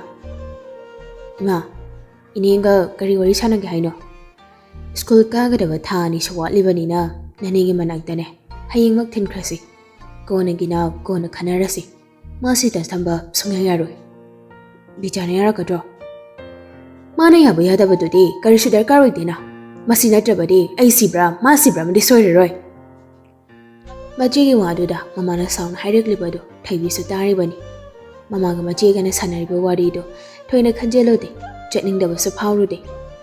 "ꯏꯃꯥ, ꯏꯅꯦꯒ ꯀꯔꯤ ꯋꯥꯔꯤ ꯁꯥꯟꯅꯒꯦ ꯍꯥꯏꯅꯣ?" "ꯁ꯭ꯀꯨꯜ ꯀꯥꯒꯗꯕ ꯊꯥ ꯑꯅꯤꯁꯨ ꯋꯥꯠꯂꯤꯕꯅꯤꯅ ꯅꯅꯦꯒꯤ ꯃꯅꯥꯛꯇꯅꯦ, ꯍꯌꯦꯡꯃꯛ ꯊꯤꯟꯈ꯭ꯔꯁꯤ꯫ ꯀꯣꯟꯅꯒꯤꯅ ꯀꯣꯟꯅ ꯈꯟꯅꯔꯁꯤ꯫ ꯃꯥ ꯁꯤꯗ ꯊꯝꯕ ꯁꯨꯡꯌꯥ ꯌꯥꯔꯣꯏ꯫" "ꯕꯤꯆꯥꯅ ꯌꯥꯔꯛꯀꯗ꯭ꯔꯣ?" "ꯃꯥꯅ ꯌꯥꯕ ꯌꯥꯗꯕꯗꯨꯗꯤ ꯀꯔꯤꯁꯨ ꯗꯔꯀꯥꯔ ꯑꯣꯏꯗꯦꯅ꯫ ꯃꯁꯤ ꯅꯠꯇ꯭ꯔꯕꯗꯤ ꯑꯩ ꯁꯤꯕ꯭ꯔꯥ ꯃꯥ ꯁꯤꯕ꯭ꯔꯥ ꯑꯃꯗꯤ ꯁꯣꯏꯔꯔꯣꯏ꯫ ꯃꯆꯦꯒꯤ ꯋꯥꯗꯨꯗ ꯃꯃꯥꯅ ꯁꯥꯎꯅ ꯍꯥꯏꯔꯛꯂꯤꯕꯗꯨ ꯊꯣꯏꯕꯤꯁꯨ ꯇꯥꯔꯤꯕꯅꯤ꯫ ꯃꯃꯥꯒ ꯃꯆꯦꯒꯅ ꯁꯥꯟꯅꯔꯤꯕ ꯋꯥꯔꯤꯗꯨ ꯊꯣꯏꯅ ꯈꯟꯖꯤꯜꯂꯨꯗꯦ, ꯆꯠꯅꯤꯡꯗꯕꯁꯨ ꯐꯥꯎꯔꯨꯗꯦ꯫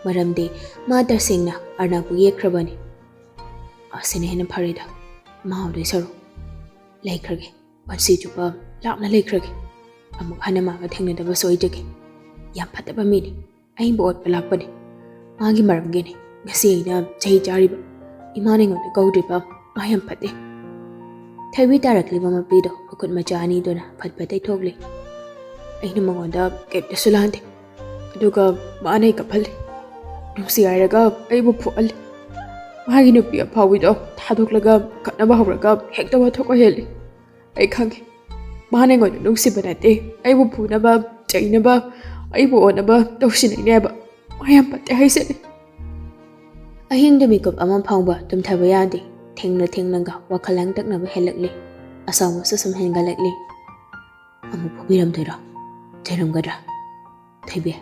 ꯃꯔꯝꯗꯤ ꯃꯥ ꯇꯁꯦꯡꯅ ꯑꯔꯅꯥꯞꯄꯨ ꯌꯦꯛꯈ꯭ꯔꯕꯅꯤ꯫ ꯑꯁꯤꯅ ꯍꯦꯟꯅ ꯐꯔꯦꯗ, ꯃꯥ ꯎꯗꯣꯏ ꯁꯔꯨꯛ꯫ ꯂꯩꯈ꯭ꯔꯒꯦ, ꯄꯨꯟꯁꯤ ꯆꯨꯞꯄ ꯂꯥꯞꯅ ꯂꯩꯈ꯭ꯔꯒꯦ꯫ ꯑꯃꯨꯛ ꯍꯟꯅ ꯃꯥꯒ ꯊꯦꯡꯅꯗꯕꯁꯨ ꯑꯣꯏꯖꯒꯦ꯫ ꯌꯥꯝ ꯐꯠꯇꯕ ꯃꯤꯅꯤ, ꯑꯩꯕꯨ ꯑꯣꯠꯄ ꯂꯥꯛꯄꯅꯤ꯫ ꯃꯥꯒꯤ ꯃꯔꯝꯒꯤꯅꯤ ꯉꯁꯤ ꯑꯩꯅ ꯆꯍꯤ ꯆꯥꯔꯤꯕ꯫ ꯏꯃꯥꯅ ꯑꯩꯉꯣꯟꯗ ꯀꯧꯗ꯭ꯔꯤꯕ꯫ ꯃꯥ ꯌꯥꯝ ꯐꯠꯇꯦ꯫ ꯊꯣꯏꯕꯤ ꯇꯥꯔꯛꯂꯤꯕ ꯃꯄꯤꯗꯣ ꯃꯈꯨꯠ ꯃꯆꯥ ꯑꯅꯤꯗꯨꯅ ꯐꯠ ꯐꯠ ꯇꯩꯊꯣꯛꯂꯤ꯫ ꯑꯩꯅ ꯃꯉꯣꯟꯗ ꯀꯩꯝꯇꯁꯨ ꯂꯥꯟꯗꯦ꯫ ꯑꯗꯨꯒ ꯃꯥꯅ ꯑꯩ ꯀꯞꯍꯜꯂꯤ꯫ ꯅꯨꯡꯁꯤ ꯍꯥꯏꯔꯒ ꯑꯩꯕꯨ ꯐꯨꯍꯜꯂꯤ꯫ ꯃꯥꯒꯤ ꯅꯨꯄꯤ ꯑꯐꯥꯎꯕꯤꯗꯣ ꯊꯥꯗꯣꯛꯂꯒ ꯈꯠꯅꯕ ꯍꯧꯔꯒ ꯍꯦꯛꯇ ꯋꯥꯊꯣꯛ ꯑꯣꯏꯍꯜꯂꯤ꯫ ꯑꯩ ꯈꯪꯉꯤ꯫ ꯃꯥꯅ ꯑꯩꯉꯣꯟꯗ ꯅꯨꯡꯁꯤꯕ ꯅꯠꯇꯦ, ꯑꯩꯕꯨ ꯐꯨꯅꯕ, ꯆꯩꯅꯕ, ꯑꯩꯕꯨ ꯑꯣꯠꯅꯕ ꯇꯧꯁꯤꯟꯅꯩꯅꯦꯕ꯫ ꯃꯥ ꯌꯥꯝ ꯐꯠꯇꯦ ꯍꯥꯏꯁꯤꯅꯤ꯫ ꯑꯍꯤꯡꯗ ꯃꯤꯀꯨꯞ ꯑꯃ ꯐꯥꯎꯕ ꯇꯨꯝꯊꯕ ꯌꯥꯗꯦ꯫ ꯊꯦꯡꯅ ꯊꯦꯡꯅꯒ ꯋꯥꯈꯜ ꯂꯥꯡꯇꯛꯅꯕ ꯍꯦꯜꯂꯛꯂꯤ꯫ ꯑꯁꯥꯎꯕꯁꯨ ꯁꯨꯝ ꯍꯦꯟꯒꯠꯂꯛꯂꯤ꯫ ꯑꯃꯨꯛ ꯐꯨꯕꯤꯔꯝꯗꯣꯏꯔꯣ? ꯆꯩꯔꯝꯒꯗ꯭ꯔꯥ? ꯊꯣꯏꯕꯤ,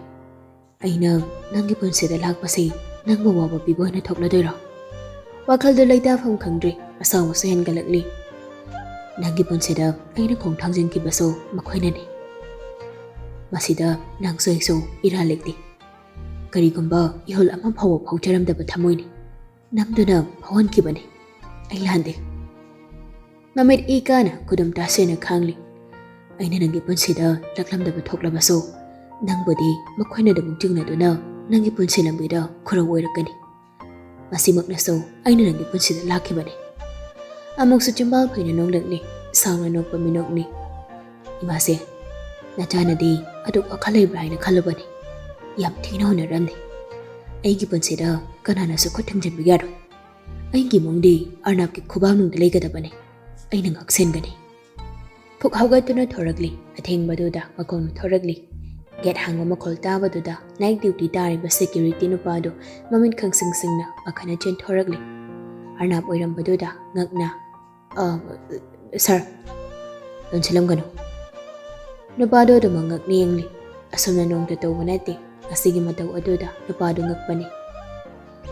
ꯑꯩꯅ ꯅꯪꯒꯤ ꯄꯨꯟꯁꯤꯗ ꯂꯥꯛꯄꯁꯤ ꯅꯪꯕꯨ ꯋꯥꯕ ꯄꯤꯕ ꯑꯣꯏꯅ ꯊꯣꯛꯂꯗꯣꯏꯔꯣ? ꯋꯥꯈꯜꯗꯨ ꯂꯩꯇꯥꯐꯝ ꯈꯪꯗ꯭ꯔꯦ꯫ ꯑꯁꯥꯎꯕꯁꯨ ꯍꯦꯟꯒꯠꯂꯛꯂꯤ꯫ ꯅꯪꯒꯤ ꯄꯨꯟꯁꯤꯗ ꯑꯩꯅ ꯈꯣꯡ ꯊꯥꯡꯖꯤꯟꯈꯤꯕꯁꯨ ꯃꯈꯣꯏꯅꯅꯤ꯫ ꯃꯁꯤꯗ ꯅꯪꯁꯨ ꯑꯩꯁꯨ ꯏꯔꯥꯜ ꯂꯩꯇꯦ꯫ ꯀꯔꯤꯒꯨꯝꯕ ꯏꯍꯨꯜ ꯑꯃ ꯐꯥꯎꯕ ꯐꯥꯎꯖꯔꯝꯗꯕ ꯊꯃꯣꯏꯅꯤ꯫ ꯅꯝꯗꯨꯅ ꯐꯥꯎꯍꯟꯈꯤꯕꯅꯤ꯫ ꯑꯩ ꯂꯥꯟꯗꯦ꯫ ꯃꯃꯤꯠ ꯏ ꯀꯥꯅ ꯈꯨꯗꯨꯝ ꯇꯥꯁꯦꯅ ꯈꯥꯡꯂꯤ꯫ ꯑꯩꯅ ꯅꯪꯒꯤ ꯄꯨꯟꯁꯤꯗ ꯂꯥꯛꯂꯝꯗꯕ ꯊꯣꯛꯂꯕꯁꯨ, ꯅꯪꯕꯨꯗꯤ ꯃꯈꯣꯏꯅ ꯑꯗꯨꯝ ꯆꯤꯡꯅꯗꯨꯅ ꯅꯪꯒꯤ ꯄꯨꯟꯁꯤ ꯂꯝꯕꯤꯗ ꯈꯨꯔꯧ ꯑꯣꯏꯔꯛꯀꯅꯤ꯫ ꯃꯁꯤꯃꯛꯅꯁꯨ ꯑꯩꯅ ꯅꯪꯒꯤ ꯄꯨꯟꯁꯤꯗ ꯂꯥꯛꯈꯤꯕꯅꯤ꯫ ꯑꯃꯨꯛꯁꯨ ꯆꯤꯝꯕꯥꯜ ꯐꯩꯅ ꯅꯣꯛꯂꯛꯂꯤ꯫ ꯁꯥꯡꯅ ꯅꯣꯛꯄ ꯃꯤꯅꯣꯛꯅꯤ꯫ ꯏꯃꯥꯁꯦ, ꯅꯆꯥꯅꯗꯤ ꯑꯗꯨꯛ ꯋꯥꯈꯜ ꯂꯩꯕ꯭ꯔꯥ ꯍꯥꯏꯅ ꯈꯜꯂꯨꯕꯅꯤ꯫ ꯌꯥꯝ ꯊꯤꯅ ꯍꯣꯠꯅꯔꯝꯂꯤ꯫ ꯑꯩꯒꯤ ꯄꯨꯟꯁꯤꯗ ꯀꯅꯥꯅꯁꯨ ꯈꯨꯠ ꯊꯤꯡꯖꯤꯟꯕ ꯌꯥꯔꯣꯏ꯫ ꯑꯩꯒꯤ ꯏꯃꯨꯡꯗꯤ ꯑꯔꯅꯥꯞꯀꯤ ꯈꯨꯕꯥꯛꯅꯨꯡꯗ ꯂꯩꯒꯗꯕꯅꯤ꯫ ꯑꯩꯅ ꯉꯥꯛꯁꯦꯟꯒꯅꯤ꯫ ꯐꯨꯛ ꯍꯧꯒꯠꯇꯨꯅ ꯊꯣꯔꯛꯂꯤ꯫ ꯑꯊꯦꯡꯕꯗꯨꯗ ꯃꯈꯣꯡꯅ ꯊꯣꯔꯛꯂꯤ꯫ ꯒꯦꯠ ꯍꯥꯡꯕ ꯃꯈꯣꯜ ꯇꯥꯕꯗꯨꯗ ꯅꯥꯏꯠ ꯗ꯭ꯌꯨꯇꯤ ꯇꯥꯔꯤꯕ ꯁꯦꯀ꯭ꯌꯨꯔꯤꯇꯤ ꯅꯨꯄꯥꯗꯨ ꯃꯃꯤꯠ ꯈꯪꯁꯤꯡ ꯁꯤꯡꯅ ꯄꯥꯈꯠꯅ ꯆꯦꯟꯊꯣꯔꯛꯂꯤ꯫ ꯑꯔꯅꯥꯞ ꯑꯣꯏꯔꯝꯕꯗꯨꯗ ꯉꯛꯅ, "ꯑ, ꯁꯥꯔ, ꯂꯣꯟꯁꯤꯜꯂꯝꯒꯅꯨ꯫" ꯅꯨꯄꯥꯗꯨ ꯑꯗꯨꯃꯛ ꯉꯛꯅ ꯌꯦꯡꯂꯤ꯫ ꯑꯁꯨꯝꯅ ꯅꯣꯡꯇ ꯇꯧꯕ ꯅꯠꯇꯦ꯫ ꯉꯁꯤꯒꯤ ꯃꯇꯧ ꯑꯗꯨꯗ ꯅꯨꯄꯥꯗꯨ ꯉꯛꯄꯅꯤ꯫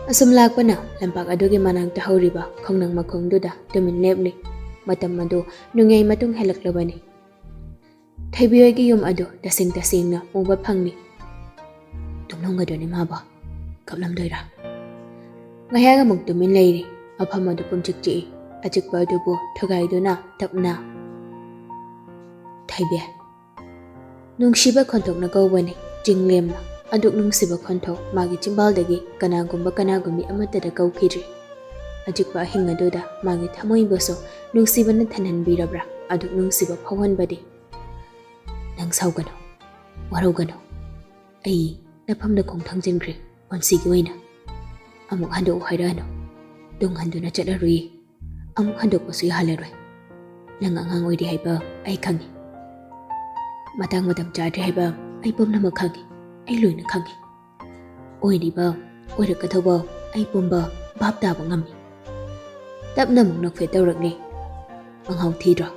ꯑꯁꯨꯝ ꯂꯥꯛꯄꯅ ꯂꯝꯄꯥꯛ ꯑꯗꯨꯒꯤ ꯃꯅꯥꯛꯇ ꯍꯧꯔꯤꯕ ꯈꯣꯡꯅꯪ ꯃꯈꯣꯡꯗꯨꯗ ꯇꯨꯃꯤꯟ ꯂꯦꯞꯂꯤ꯫ ꯃꯇꯝ ꯑꯗꯨ ꯅꯣꯡꯌꯥꯏ ꯃꯇꯨꯡ ꯍꯦꯜꯂꯛꯂꯕꯅꯤ꯫ ꯊꯣꯏꯕꯤ ꯍꯣꯏꯒꯤ ꯌꯨꯝ ꯑꯗꯨ ꯇꯁꯦꯡ ꯇꯁꯦꯡꯅ ꯎꯕ ꯐꯪꯂꯤ꯫ ꯇꯨꯝꯂꯝꯒꯗ꯭ꯔꯅꯤ ꯃꯥꯕꯣ? ꯀꯞꯂꯝꯗꯣꯏꯔꯥ? ꯉꯥꯏꯍꯥꯛ ꯑꯃꯨꯛ ꯇꯨꯃꯤꯟ ꯂꯩꯔꯤ꯫ ꯃꯐꯝ ꯑꯗꯨ ꯄꯨꯝꯆꯤꯛ ꯆꯤꯛꯏ꯫ ꯑꯆꯤꯛꯄ ꯑꯗꯨꯕꯨ ꯊꯨꯒꯥꯏꯗꯨꯅ ꯇꯞꯅ, "ꯊꯣꯏꯕꯤ!" ꯅꯨꯡꯁꯤꯕ ꯈꯣꯟꯊꯣꯛꯅ ꯀꯧꯕꯅꯤ, ꯆꯤꯡꯂꯦꯝꯅ꯫ ꯑꯗꯨꯛ ꯅꯨꯡꯁꯤꯕ ꯈꯣꯟꯊꯣꯛ ꯃꯥꯒꯤ ꯆꯤꯝꯕꯥꯜꯗꯒꯤ ꯀꯅꯥꯒꯨꯝꯕ ꯀꯅꯥꯒꯨꯝꯕꯤ ꯑꯃꯠꯇꯗ ꯀꯧꯈꯤꯗ꯭ꯔꯤ꯫ ꯑꯆꯤꯛꯄ ꯑꯍꯤꯡ ꯑꯗꯨꯗ ꯃꯥꯒꯤ ꯊꯃꯣꯏꯕꯨꯁꯨ ꯅꯨꯡꯁꯤꯕꯅ ꯊꯟꯍꯟꯕꯤꯔꯕ꯭ꯔꯥ? ꯑꯗꯨꯛ ꯅꯨꯡꯁꯤꯕ ꯐꯥꯎꯍꯟꯕꯗꯤ꯫ "ꯅꯪ ꯁꯥꯎꯒꯅꯨ, ꯋꯥꯔꯧꯒꯅꯨ꯫ ꯑꯩ ꯅꯐꯝꯗ ꯈꯣꯡ ꯊꯥꯡꯖꯤꯟꯈ꯭ꯔꯦ ꯄꯨꯟꯁꯤꯒꯤ ꯑꯣꯏꯅ꯫ ꯑꯃꯨꯛ ꯍꯟꯗꯣꯛꯎ ꯍꯥꯏꯔꯛꯑꯅꯨ꯫ ꯇꯨꯡ ꯍꯟꯗꯨꯅ ꯆꯠꯂꯔꯨꯏ꯫ ꯑꯃꯨꯛ ꯍꯟꯗꯣꯛꯄꯁꯨ ꯌꯥꯍꯜꯂꯔꯣꯏ꯫ ꯅꯪ ꯑꯉꯥꯡ ꯑꯣꯏꯔꯤ ꯍꯥꯏꯕ ꯑꯩ ꯈꯪꯉꯤ꯫ ꯃꯇꯥꯡ ꯃꯇꯝ ꯆꯥꯗ꯭ꯔꯤ ꯍꯥꯏꯕ ꯑꯩ ꯄꯨꯝꯅꯃꯛ ꯈꯪꯉꯤ꯫ ꯑꯩ ꯂꯣꯏꯅ ꯈꯪꯉꯤ꯫ ꯑꯣꯏꯔꯤꯕ, ꯑꯣꯏꯔꯛꯀꯗꯧꯕ ꯑꯩ ꯄꯨꯝꯕ ꯚꯥꯞ ꯇꯥꯕ ꯉꯝꯃꯤ꯫" ꯇꯞꯅ ꯑꯃꯨꯛ ꯅꯣꯛꯐꯦꯠ ꯇꯧꯔꯛꯂꯤ꯫ "ꯃꯉꯥꯎ ꯊꯤꯗ꯭ꯔꯣ?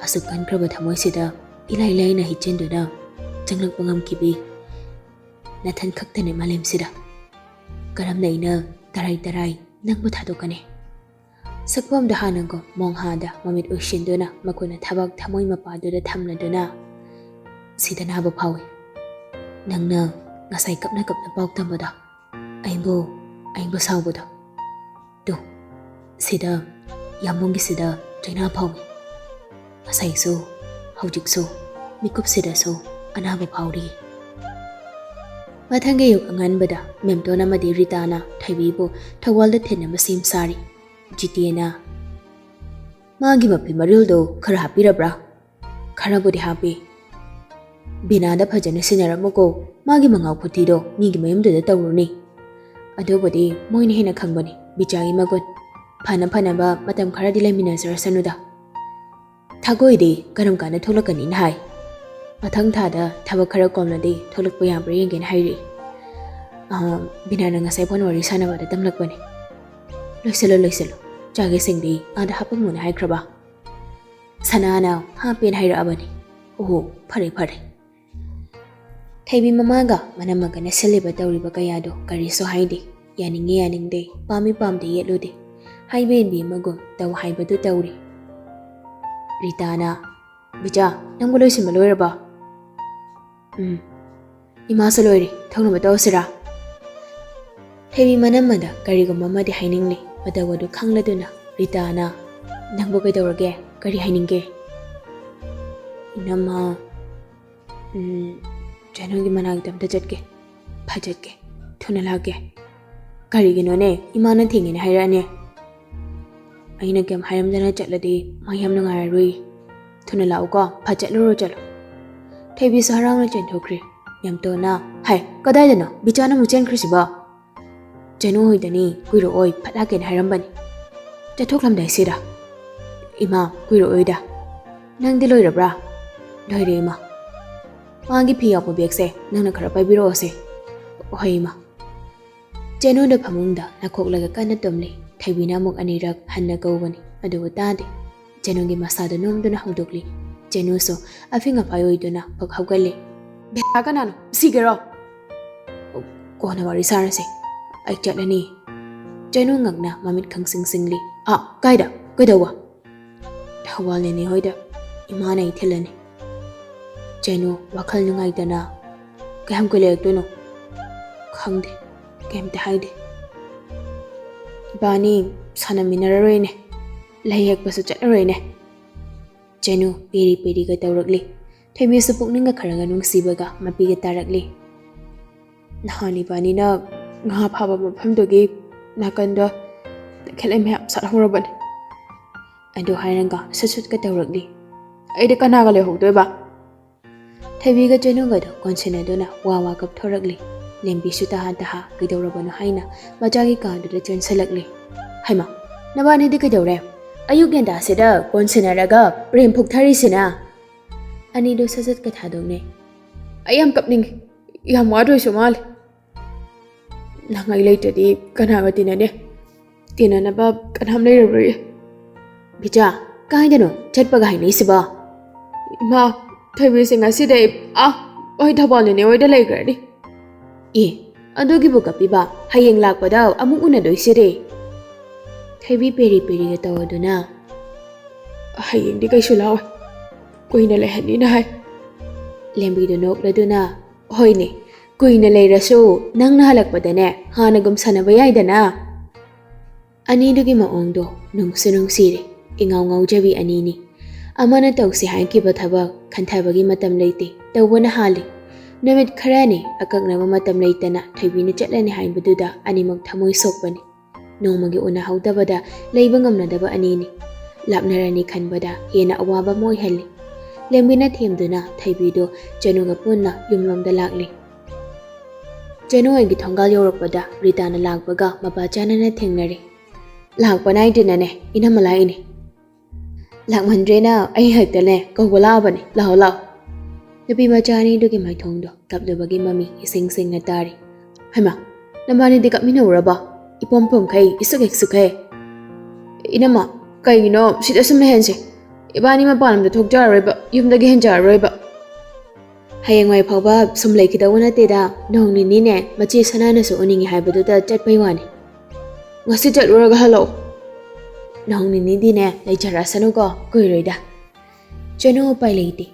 ꯑꯁꯨꯛ ꯀꯟꯈ꯭ꯔꯕ ꯊꯃꯣꯏꯁꯤꯗ ꯏꯂꯥꯏ ꯂꯥꯏꯅ ꯍꯤꯠꯆꯤꯟꯗꯨꯅ ꯆꯪꯂꯛꯄ ꯉꯝꯈꯤꯕꯤ ꯅꯊꯟ ꯈꯛꯇꯅꯦ ꯃꯥꯂꯦꯝꯁꯤꯗ꯫ ꯀꯔꯝꯅ ꯑꯩꯅ ꯇꯔꯥꯏ ꯇꯔꯥꯏ ꯅꯪꯕꯨ ꯊꯥꯗꯣꯛꯀꯅꯤ?" ꯁꯛꯐꯝꯗ ꯍꯥꯟꯅꯒꯨꯝ ꯃꯣꯡꯍꯥꯗ ꯃꯃꯤꯠ ꯎꯏꯁꯤꯟꯗꯨꯅ ꯃꯈꯨꯠꯅ ꯊꯕꯥꯛ ꯊꯃꯣꯏ ꯃꯄꯥꯗꯨꯗ ꯊꯝꯂꯗꯨꯅ, "ꯁꯤꯗ ꯅꯥꯕ ꯐꯥꯎꯏ꯫ ꯅꯪꯅ ꯉꯁꯥꯏ ꯀꯞꯅ ꯀꯞꯅ ꯄꯥꯎ ꯇꯝꯕꯗꯣ ꯑꯩꯕꯨ, ꯑꯩꯕꯨ ꯁꯥꯎꯕꯗꯣ꯫ ꯇꯨ, ꯁꯤꯗ, ꯌꯥꯝꯕꯨꯡꯒꯤꯁꯤꯗ ꯆꯩꯅꯥ ꯐꯥꯎꯏ꯫ ꯉꯁꯥꯏꯁꯨ, ꯍꯧꯖꯤꯛꯁꯨ, ꯃꯤꯀꯨꯞꯁꯤꯗꯁꯨ ꯑꯅꯥꯕ ꯐꯥꯎꯔꯤ꯫" ꯃꯊꯪꯒꯤ ꯑꯌꯨꯛ ꯑꯉꯟꯕꯗ ꯃꯦꯝꯇꯣꯟ ꯑꯃꯗꯤ ꯔꯤꯇꯥꯅ ꯊꯣꯏꯕꯤꯕꯨ ꯊꯧꯕꯥꯜꯗ ꯊꯤꯟꯅꯕ ꯁꯦꯝ ꯁꯥꯔꯤ꯫ ꯖꯤꯇꯦꯅ, "ꯃꯥꯒꯤ ꯃꯐꯤ ꯃꯔꯤꯜꯗꯣ ꯈꯔ ꯍꯥꯞꯄꯤꯔꯕ꯭ꯔꯥ?" "ꯈꯔꯕꯨꯗꯤ ꯍꯥꯞꯄꯤ꯫" "ꯕꯤꯅꯥꯗ ꯐꯖꯅ ꯁꯤꯟꯅꯔꯝꯃꯨꯀꯣ, ꯃꯥꯒꯤ ꯃꯉꯥꯎ ꯈꯨꯊꯤꯗꯣ ꯃꯤꯒꯤ ꯃꯌꯨꯝꯗꯨꯗ ꯇꯧꯔꯨꯅꯤ꯫" "ꯑꯗꯨꯕꯨꯗꯤ ꯃꯣꯏꯅ ꯍꯦꯟꯅ ꯈꯪꯕꯅꯤ ꯕꯤꯆꯥꯒꯤ ꯃꯒꯨꯟ꯫ ꯐꯅ ꯐꯅꯕ ꯃꯇꯝ ꯈꯔꯗꯤ ꯂꯩꯃꯤꯟꯅꯖꯔꯁꯅꯨꯗ꯫" "ꯊꯥꯒꯣꯏꯗꯤ ꯀꯔꯝ ꯀꯥꯟꯗ ꯊꯣꯛꯂꯛꯀꯅꯤꯅ ꯍꯥꯏ?" "ꯃꯊꯪ ꯊꯥꯗ ꯊꯕꯛ ꯈꯔ ꯀꯣꯝꯂꯗꯤ ꯊꯣꯛꯂꯛꯄ ꯌꯥꯕ꯭ꯔꯥ ꯌꯦꯡꯒꯦꯅ ꯍꯥꯏꯔꯛꯏ꯫ ꯑꯥ, ꯕꯤꯅꯥꯅ ꯉꯁꯥꯏ ꯐꯣꯟ ꯋꯥꯔꯤ ꯁꯥꯟꯅꯕꯗ ꯇꯝꯂꯛꯄꯅꯤ꯫" "ꯂꯣꯏꯁꯤꯜꯂꯣ, ꯂꯣꯏꯁꯤꯜꯂꯣ꯫ ꯆꯥꯒꯦꯁꯤꯡꯗꯤ ꯑꯥꯗ ꯍꯥꯞꯄꯝꯃꯣꯅ ꯍꯥꯏꯈ꯭ꯔꯕ?" "ꯁꯅꯥꯅ ꯍꯥꯞꯄꯦꯅ ꯍꯥꯏꯔꯛꯑꯕꯅꯤ꯫" "ꯑꯣꯍꯣ, ꯐꯔꯦ, ꯐꯔꯦ꯫" ꯊꯣꯏꯕꯤ ꯃꯃꯥꯒ ꯃꯅꯝꯃꯒꯅ ꯁꯤꯜꯂꯤꯕ ꯇꯧꯔꯤꯕ ꯀꯌꯥꯗꯣ ꯀꯔꯤꯁꯨ ꯍꯥꯏꯗꯦ꯫ ꯌꯥꯅꯤꯡꯉꯦ ꯌꯥꯅꯤꯡꯗꯦ, ꯄꯥꯝꯃꯤ ꯄꯥꯝꯗꯦ ꯌꯦꯠꯂꯨꯗꯦ꯫ ꯍꯥꯏꯕ ꯏꯟꯕꯤ ꯑꯃꯒꯨꯝ ꯇꯧ ꯍꯥꯏꯕꯗꯨ ꯇꯧꯔꯦ꯫ ꯔꯤꯇꯥꯅ, "ꯕꯤꯖꯥ, ꯅꯪꯕꯨ ꯂꯣꯏꯁꯤꯟꯕ ꯂꯣꯏꯔꯕ?" "ꯎꯝ꯫ ꯏꯃꯥꯁꯨ ꯂꯣꯏꯔꯦ, ꯊꯣꯡꯅꯕ ꯇꯧꯔꯁꯤꯔꯥ?" ꯊꯣꯏꯕꯤ ꯃꯅꯝꯃꯗ ꯀꯔꯤꯒꯨꯝꯕ ꯑꯃꯗꯤ ꯍꯥꯏꯅꯤꯡꯂꯤ꯫ ꯃꯇꯧ ꯑꯗꯨ ꯈꯪꯂꯗꯨꯅ ꯔꯤꯇꯥꯅ, "ꯅꯪꯕꯨ ꯀꯩꯗꯧꯔꯒꯦ? ꯀꯔꯤ ꯍꯥꯏꯅꯤꯡꯒꯦ?" "ꯏꯅꯝꯃ, ꯎꯝ, ꯆꯅꯨꯒꯤ ꯃꯅꯥꯛꯇ ꯑꯝꯇ ꯆꯠꯀꯦ꯫ ꯐꯠ ꯆꯠꯀꯦ꯫ ꯊꯨꯅ ꯂꯥꯛꯀꯦ꯫" "ꯀꯔꯤꯒꯤꯅꯣꯅꯦ? ꯏꯃꯥꯅ ꯊꯦꯡꯉꯦꯅ ꯍꯥꯏꯔꯛꯑꯅꯤ꯫" "ꯑꯩꯅ ꯀꯩꯝ ꯍꯥꯏꯔꯝꯗꯅ ꯆꯠꯂꯗꯤ ꯃꯥ ꯌꯥꯝ ꯅꯨꯡꯉꯥꯏꯔꯔꯣꯏ꯫ ꯊꯨꯅ ꯂꯥꯛꯎꯀꯣ, ꯐꯠ ꯆꯠꯂꯨꯔꯣ, ꯆꯠꯂꯣ꯫" ꯊꯣꯏꯕꯤꯁꯨ ꯍꯔꯥꯎꯅ ꯆꯦꯟꯊꯣꯛꯈ꯭ꯔꯦ꯫ ꯌꯥꯝꯇꯣꯟꯅ, "ꯍꯥꯏ, ꯀꯗꯥꯏꯗꯅꯣ? ꯕꯤꯆꯥꯅ ꯑꯃꯨꯛ ꯆꯦꯟꯈ꯭ꯔꯤꯁꯤꯕꯣ?" "ꯆꯅꯨ ꯍꯣꯏꯗꯅꯤ, ꯀꯨꯏꯔꯛꯑꯣꯏ, ꯐꯠ ꯂꯥꯛꯀꯦꯅ ꯍꯥꯏꯔꯝꯕꯅꯤ꯫ ꯆꯠꯊꯣꯛꯂꯝꯗꯥꯏꯁꯤꯗ꯫" "ꯏꯃꯥ, ꯀꯨꯏꯔꯛꯑꯣꯏꯗ꯫" "ꯅꯪꯗꯤ ꯂꯣꯏꯔꯕ꯭ꯔꯥ?" "ꯂꯣꯏꯔꯦ, ꯏꯃꯥ꯫" "ꯃꯥꯒꯤ ꯐꯤ ꯌꯥꯎꯕ ꯕꯦꯒꯁꯦ ꯅꯪꯅ ꯈꯔ ꯄꯥꯏꯕꯤꯔꯛꯑꯣꯁꯦ꯫" "ꯍꯣꯏ, ꯏꯃꯥ꯫" ꯆꯦꯅꯨꯗ ꯐꯃꯨꯡꯗ ꯅꯥꯈꯣꯛꯂꯒ ꯀꯟꯅ ꯇꯨꯝꯂꯤ꯫ ꯊꯣꯏꯕꯤꯅ ꯑꯃꯨꯛ ꯑꯅꯤꯔꯛ ꯍꯟꯅ ꯀꯧꯕꯅꯤ, ꯑꯗꯨꯕꯨ ꯇꯥꯗꯦ꯫ ꯆꯦꯅꯨꯒꯤ ꯃꯁꯥꯗꯨ ꯅꯣꯝꯗꯨꯅ ꯍꯧꯗꯣꯛꯂꯤ꯫ ꯆꯦꯅꯨꯁꯨ ꯑꯐꯤꯡ ꯑꯐꯥꯏ ꯑꯣꯏꯗꯨꯅ ꯐꯛ ꯍꯧꯒꯠꯂꯤ꯫ "ꯕꯦꯇꯥ, ꯀꯅꯥꯅꯣ? ꯁꯤꯒꯦꯔꯣ?" "ꯑꯣ, ꯀꯣꯟꯅ ꯋꯥꯔꯤ ꯁꯥꯔꯁꯦ꯫ ꯑꯩ ꯆꯠꯂꯅꯤ꯫" ꯆꯦꯅꯨ ꯉꯛꯅ ꯃꯃꯤꯠ ꯈꯪꯁꯤꯡ ꯁꯤꯡꯂꯤ꯫ "ꯑꯥ, ꯀꯥꯏꯗ? ꯀꯩꯗꯧꯕ?" "ꯊꯧꯕꯥꯜ ꯅꯦꯅꯦ ꯍꯣꯏꯗ꯫ ꯏꯃꯥꯅ ꯑꯩ ꯊꯤꯜꯂꯅꯤ꯫" ꯆꯦꯅꯨ ꯋꯥꯈꯜ ꯅꯨꯡꯉꯥꯏꯇꯅ, "ꯀꯌꯥꯝ ꯀꯨꯏ ꯂꯩꯔꯛꯇꯣꯏꯅꯣ?" "ꯈꯪꯗꯦ, ꯀꯩꯝꯇ ꯍꯥꯏꯗꯦ꯫" "ꯏꯕꯥꯅꯤ ꯁꯥꯟꯅꯃꯤꯟꯅꯔꯔꯣꯏꯅꯦ, ꯂꯩ ꯍꯦꯛꯄꯁꯨ ꯆꯠꯂꯔꯣꯏꯅꯦ꯫" ꯆꯦꯅꯨ ꯄꯦꯔꯤ ꯄꯦꯔꯤꯒ ꯇꯧꯔꯛꯂꯤ꯫ ꯊꯣꯏꯕꯤꯁꯨ ꯄꯨꯛꯅꯤꯡꯒ ꯈꯔꯒ ꯅꯨꯡꯁꯤꯕꯒ ꯃꯄꯤꯒ ꯇꯥꯔꯛꯂꯤ꯫ "ꯅꯍꯥꯟ ꯏꯕꯥꯅꯤꯅ ꯉꯥ ꯐꯥꯕ ꯃꯐꯝꯗꯨꯒꯤ ꯅꯥꯀꯟꯗ ꯇꯈꯦꯜ ꯂꯩ ꯃꯌꯥꯝ ꯁꯥꯠꯍꯧꯔꯕꯅꯤ꯫" ꯑꯗꯨ ꯍꯥꯏꯔꯒ ꯁꯨꯠ ꯁꯨꯠꯀ ꯇꯧꯔꯛꯂꯤ꯫ "ꯑꯩꯗꯤ ꯀꯅꯥꯒ ꯂꯩꯍꯧꯗꯣꯏꯕ?" ꯊꯣꯏꯕꯤꯒ ꯆꯦꯅꯨꯒꯗꯣ ꯀꯣꯟꯁꯤꯟꯅꯗꯨꯅ ꯋꯥ ꯋꯥ ꯀꯞꯊꯣꯔꯛꯂꯤ꯫ ꯂꯦꯝꯕꯤꯁꯨ ꯇꯍꯥ ꯇꯍꯥ ꯀꯩꯗꯧꯔꯕꯅꯣ ꯍꯥꯏꯅ ꯃꯆꯥꯒꯤ ꯀꯥꯗꯨꯗ ꯆꯦꯟꯁꯤꯜꯂꯛꯂꯤ꯫ "ꯍꯩꯃꯥ, ꯅꯕꯥꯅꯤꯗꯤ ꯀꯩꯗꯧꯔꯦ? ꯑꯌꯨꯛ ꯉꯟꯇꯥꯁꯤꯗ ꯀꯣꯟꯁꯤꯟꯅꯔꯒ ꯄ꯭ꯔꯦꯝ ꯐꯨꯛꯊꯔꯤꯁꯤꯅ?" ꯑꯅꯤꯗꯨ ꯁꯠ ꯁꯠꯀ ꯊꯥꯗꯣꯛꯅꯩ꯫ "ꯑꯩ ꯌꯥꯝ ꯀꯞꯅꯤꯡꯉꯤ꯫ ꯌꯥꯝ ꯋꯥꯗꯣꯏꯁꯨ ꯃꯥꯜꯂꯦ꯫ ꯅꯪ ꯑꯩ ꯂꯩꯇ꯭ꯔꯗꯤ ꯀꯅꯥꯒ ꯇꯤꯟꯅꯅꯤ? ꯇꯤꯟꯅꯅꯕ ꯀꯅꯥꯝ ꯂꯩꯔꯔꯣꯏꯌꯦ꯫" "ꯕꯤꯖꯥ, ꯀꯥꯏꯗꯅꯣ ꯆꯠꯄꯒ ꯍꯥꯏꯅꯩꯁꯤꯕꯣ?" "ꯏꯃꯥ, ꯊꯣꯏꯕꯤꯁꯦ ꯉꯁꯤꯗꯩ, ꯑꯥ, ꯍꯣꯏ, ꯊꯧꯕꯥꯜ ꯅꯦꯅꯦ ꯍꯣꯏꯗ ꯂꯩꯈ꯭ꯔꯅꯤ꯫" "ꯑꯦ, "ꯑꯗꯨꯒꯤꯕꯨ ꯀꯞꯄꯤꯕ? ꯍꯌꯦꯡ ꯂꯥꯛꯄꯗ ꯑꯃꯨꯛ ꯎꯅꯗꯣꯏꯁꯤꯗꯤ?" ꯊꯣꯏꯕꯤ ꯄꯦꯔꯤ ꯄꯦꯔꯤꯒ ꯇꯧꯗꯨꯅ, "ꯍꯌꯦꯡꯗꯤ ꯀꯩꯁꯨ ꯂꯥꯛꯑꯣꯏ, ꯀꯨꯏꯅ ꯂꯩꯍꯟꯅꯤꯅ ꯍꯥꯏ꯫" ꯂꯦꯝꯕꯤꯗꯨ ꯅꯣꯛꯂꯗꯨꯅ, "ꯍꯣꯏꯅꯦ, ꯀꯨꯏꯅ ꯂꯩꯔꯁꯨ ꯅꯪꯅ ꯍꯜꯂꯛꯄꯗꯅꯦ ꯍꯥꯟꯅꯒꯨꯝ ꯁꯥꯟꯅꯕ ꯌꯥꯏꯗꯅ꯫" ꯑꯅꯤꯗꯨꯒꯤ ꯃꯑꯣꯡꯗꯣ ꯅꯨꯡꯁꯨ ꯅꯨꯡꯁꯤꯔꯦ꯫ ꯏꯉꯥꯎ ꯉꯥꯎꯖꯕꯤ ꯑꯅꯤꯅꯤ꯫ ꯑꯃꯅ ꯇꯧꯁꯤ ꯍꯥꯏꯈꯤꯕ ꯊꯕꯛ ꯈꯟꯊꯕꯒꯤ ꯃꯇꯝ ꯂꯩꯇꯦ, ꯇꯧꯕꯅ ꯍꯥꯜꯂꯤ꯫ ꯅꯨꯃꯤꯠ ꯈꯔꯅꯤ ꯑꯀꯛꯅꯕ ꯃꯇꯝ ꯂꯩꯇꯅ ꯊꯣꯏꯕꯤꯅ ꯆꯠꯂꯅꯤ ꯍꯥꯏꯕꯗꯨꯗ ꯑꯅꯤꯃꯛ ꯊꯃꯣꯏ ꯁꯣꯛꯄꯅꯤ꯫ ꯅꯣꯡꯃꯒꯤ ꯎꯅꯍꯧꯗꯕꯗ ꯂꯩꯕ ꯉꯝꯅꯗꯕ ꯑꯅꯤꯅꯤ꯫ ꯂꯥꯞꯅꯔꯅꯤ ꯈꯟꯕꯗ ꯍꯦꯟꯅ ꯑꯋꯥꯕ ꯑꯃ ꯑꯣꯏꯍꯜꯂꯤ꯫ ꯂꯦꯝꯕꯤꯅ ꯊꯦꯝꯗꯨꯅ ꯊꯣꯏꯕꯤꯗꯨ ꯆꯅꯨꯒ ꯄꯨꯟꯅ ꯌꯨꯝꯂꯣꯝꯗ ꯂꯥꯛꯂꯤ꯫ ꯆꯅꯨ ꯍꯣꯏꯒꯤ ꯊꯣꯡꯒꯥꯜ ꯌꯧꯔꯛꯄꯗ ꯔꯤꯇꯥꯅ ꯂꯥꯛꯄꯒ ꯃꯄꯥ ꯆꯥꯅꯅ ꯊꯦꯡꯅꯔꯦ꯫ "ꯂꯥꯛꯄ ꯅꯥꯏꯗꯦꯅꯅꯦ, ꯏꯅꯝꯃ ꯂꯥꯛꯏꯅꯦ꯫" "ꯂꯥꯛꯃꯟꯗ꯭ꯔꯦꯅ ꯑꯩ ꯍꯦꯛꯇꯅꯦ ꯀꯧꯕ ꯂꯥꯛꯑꯕꯅꯦ, ꯂꯥꯛꯑꯣ, ꯂꯥꯛꯑꯣ꯫" ꯅꯨꯄꯤ ꯃꯆꯥ ꯑꯅꯤꯗꯨꯒꯤ ꯃꯥꯏꯊꯣꯡꯗꯣ ꯀꯞꯂꯨꯕꯒꯤ ꯃꯃꯤ ꯏꯁꯤꯡ ꯁꯤꯡꯅ ꯇꯥꯔꯤ꯫ "ꯍꯩꯃꯥ, ꯅꯕꯥꯅꯤꯗꯤ ꯀꯞꯃꯤꯟꯅꯧꯔꯕ? ꯏꯄꯣꯝ ꯄꯣꯝꯈꯩ, ꯏꯁꯨꯛ ꯍꯦꯛ ꯁꯨꯛꯈꯩ꯫" "ꯏꯅꯝꯃ, ꯀꯩꯒꯤꯅꯣ ꯁꯤꯗ ꯁꯨꯝ ꯂꯩꯍꯟꯁꯦ? ꯏꯕꯥꯅꯤ ꯃꯄꯥꯟ ꯂꯝꯗ ꯊꯣꯛꯆꯔꯔꯣꯏꯕ, ꯌꯨꯝꯗꯒꯤ ꯍꯦꯟꯖꯔꯔꯣꯏꯕ꯫" "ꯍꯌꯦꯡꯋꯥꯏ ꯐꯥꯎꯕ ꯁꯨꯝ ꯂꯩꯈꯤꯗꯧꯕ ꯅꯠꯇꯦꯗ, ꯅꯣꯡ ꯅꯤꯅꯤꯅꯦ ꯃꯆꯦ ꯁꯅꯥꯅꯁꯨ ꯎꯅꯤꯡꯉꯤ ꯍꯥꯏꯕꯗꯨꯗ ꯆꯠꯄꯩ ꯋꯥꯅꯤ꯫ ꯉꯁꯤ ꯆꯠꯂꯨꯔꯒ ꯍꯜꯂꯛꯑꯣ꯫" "ꯅꯣꯡ ꯅꯤꯅꯤꯗꯤꯅꯦ ꯂꯩꯖꯔꯁꯅꯨꯀꯣ, ꯀꯨꯏꯔꯣꯏꯗ꯫" ꯆꯅꯨ ꯎꯄꯥꯏ ꯂꯩꯇꯦ꯫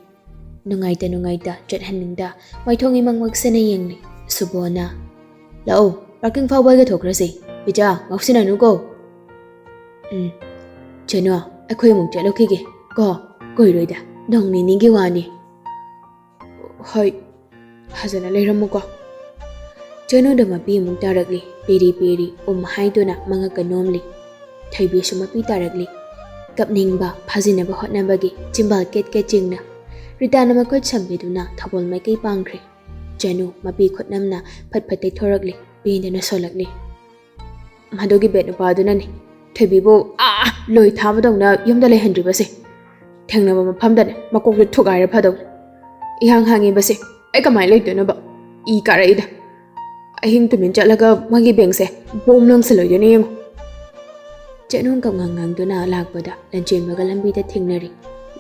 ꯅꯨꯡꯉꯥꯏꯇ ꯅꯨꯡꯉꯥꯏꯇ ꯆꯠꯍꯟꯅꯤꯡꯗ ꯃꯥꯏꯊꯣꯡ ꯏꯃꯪꯃꯛꯁꯤꯅ ꯌꯦꯡꯂꯤ꯫ ꯁꯨꯕꯣꯅ, "ꯂꯥꯛꯑꯣ, ꯄꯥꯔꯀꯤꯡ ꯐꯥꯎꯕ ꯑꯩꯒ ꯊꯣꯛꯈ꯭ꯔꯁꯤ꯫ ꯄꯤꯖꯥ, ꯉꯥꯎꯁꯤꯟꯅꯅꯨꯀꯣ꯫" "ꯎꯝ, ꯆꯅꯨ, ꯑꯩꯈꯣꯏ ꯑꯃꯨꯛ ꯆꯠꯂꯨꯈꯤꯒꯦ ꯀꯣ, ꯀꯨꯏꯔꯣꯏꯗ, ꯅꯣꯡ ꯅꯤꯅꯤꯒꯤ ꯋꯥꯅꯤ꯫" "ꯍꯣꯏ, ꯐꯖꯅ ꯂꯩꯔꯝꯃꯨꯀꯣ꯫" ꯆꯅꯨꯗ ꯃꯄꯤ ꯑꯃꯨꯛ ꯇꯥꯔꯛꯂꯤ꯫ ꯄꯦꯔꯤ ꯄꯦꯔꯤ ꯎꯝ ꯍꯥꯏꯗꯨꯅ ꯃꯉꯛꯀ ꯅꯣꯝꯂꯤ꯫ ꯊꯣꯏꯕꯤꯁꯨ ꯃꯄꯤ ꯇꯥꯔꯛꯂꯤ꯫ ꯀꯞꯅꯤꯡꯕ ꯐꯥꯖꯤꯟꯅꯕ ꯍꯣꯠꯅꯕꯒꯤ ꯆꯤꯝꯕꯥꯜ ꯀꯦꯠ ꯀꯦꯠ ꯆꯤꯡꯅ ꯔꯤꯇꯥꯅ ꯃꯈꯨꯠ ꯁꯝꯕꯤꯗꯨꯅ ꯊꯧꯒꯣꯜ ꯃꯥꯏꯀꯩ ꯄꯥꯡꯈ꯭ꯔꯦ꯫ ꯆꯅꯨ ꯃꯄꯤ ꯈꯨꯠꯅꯝꯅ ꯐꯠ ꯐꯠ ꯇꯩꯊꯣꯔꯛꯂꯤ, ꯄꯦꯟꯗꯅ ꯁꯣꯜꯂꯛꯂꯤ꯫ "ꯃꯗꯨꯒꯤ ꯕꯦꯠ ꯅꯨꯄꯥꯗꯨꯅꯅꯤ ꯊꯣꯏꯕꯤꯕꯨ ꯑꯥ ꯂꯣꯏ ꯊꯥꯕꯗꯧꯅ ꯌꯨꯝꯗ ꯂꯩꯍꯟꯗ꯭ꯔꯤꯕꯁꯦ꯫ ꯊꯦꯡꯅꯕ ꯃꯐꯝꯗꯅꯦ ꯃꯀꯣꯛꯇꯨ ꯊꯨꯒꯥꯏꯔ ꯐꯗꯧꯅꯤ꯫ ꯏꯍꯥꯡ ꯍꯥꯡꯉꯤꯕꯁꯦ ꯑꯩ ꯀꯃꯥꯏꯅ ꯂꯩꯗꯣꯏꯅꯣꯕ? ꯏ ꯀꯥꯔꯛꯏꯗ꯫ ꯑꯍꯤꯡ ꯇꯨꯃꯤꯟ ꯆꯠꯂꯒ ꯃꯥꯒꯤ ꯕꯦꯡꯁꯦ ꯕꯣꯝ ꯂꯪꯁꯤꯜꯂꯣꯏꯗꯣꯏꯅꯦ ꯌꯦꯡꯉꯣ꯫" ꯆꯅꯨ ꯀꯞꯉꯥꯡ ꯉꯥꯡꯗꯨꯅ ꯂꯥꯛꯄꯗ ꯂꯟꯆꯦꯟꯕꯒ ꯂꯝꯕꯤꯗ ꯊꯦꯡꯅꯔꯤ꯫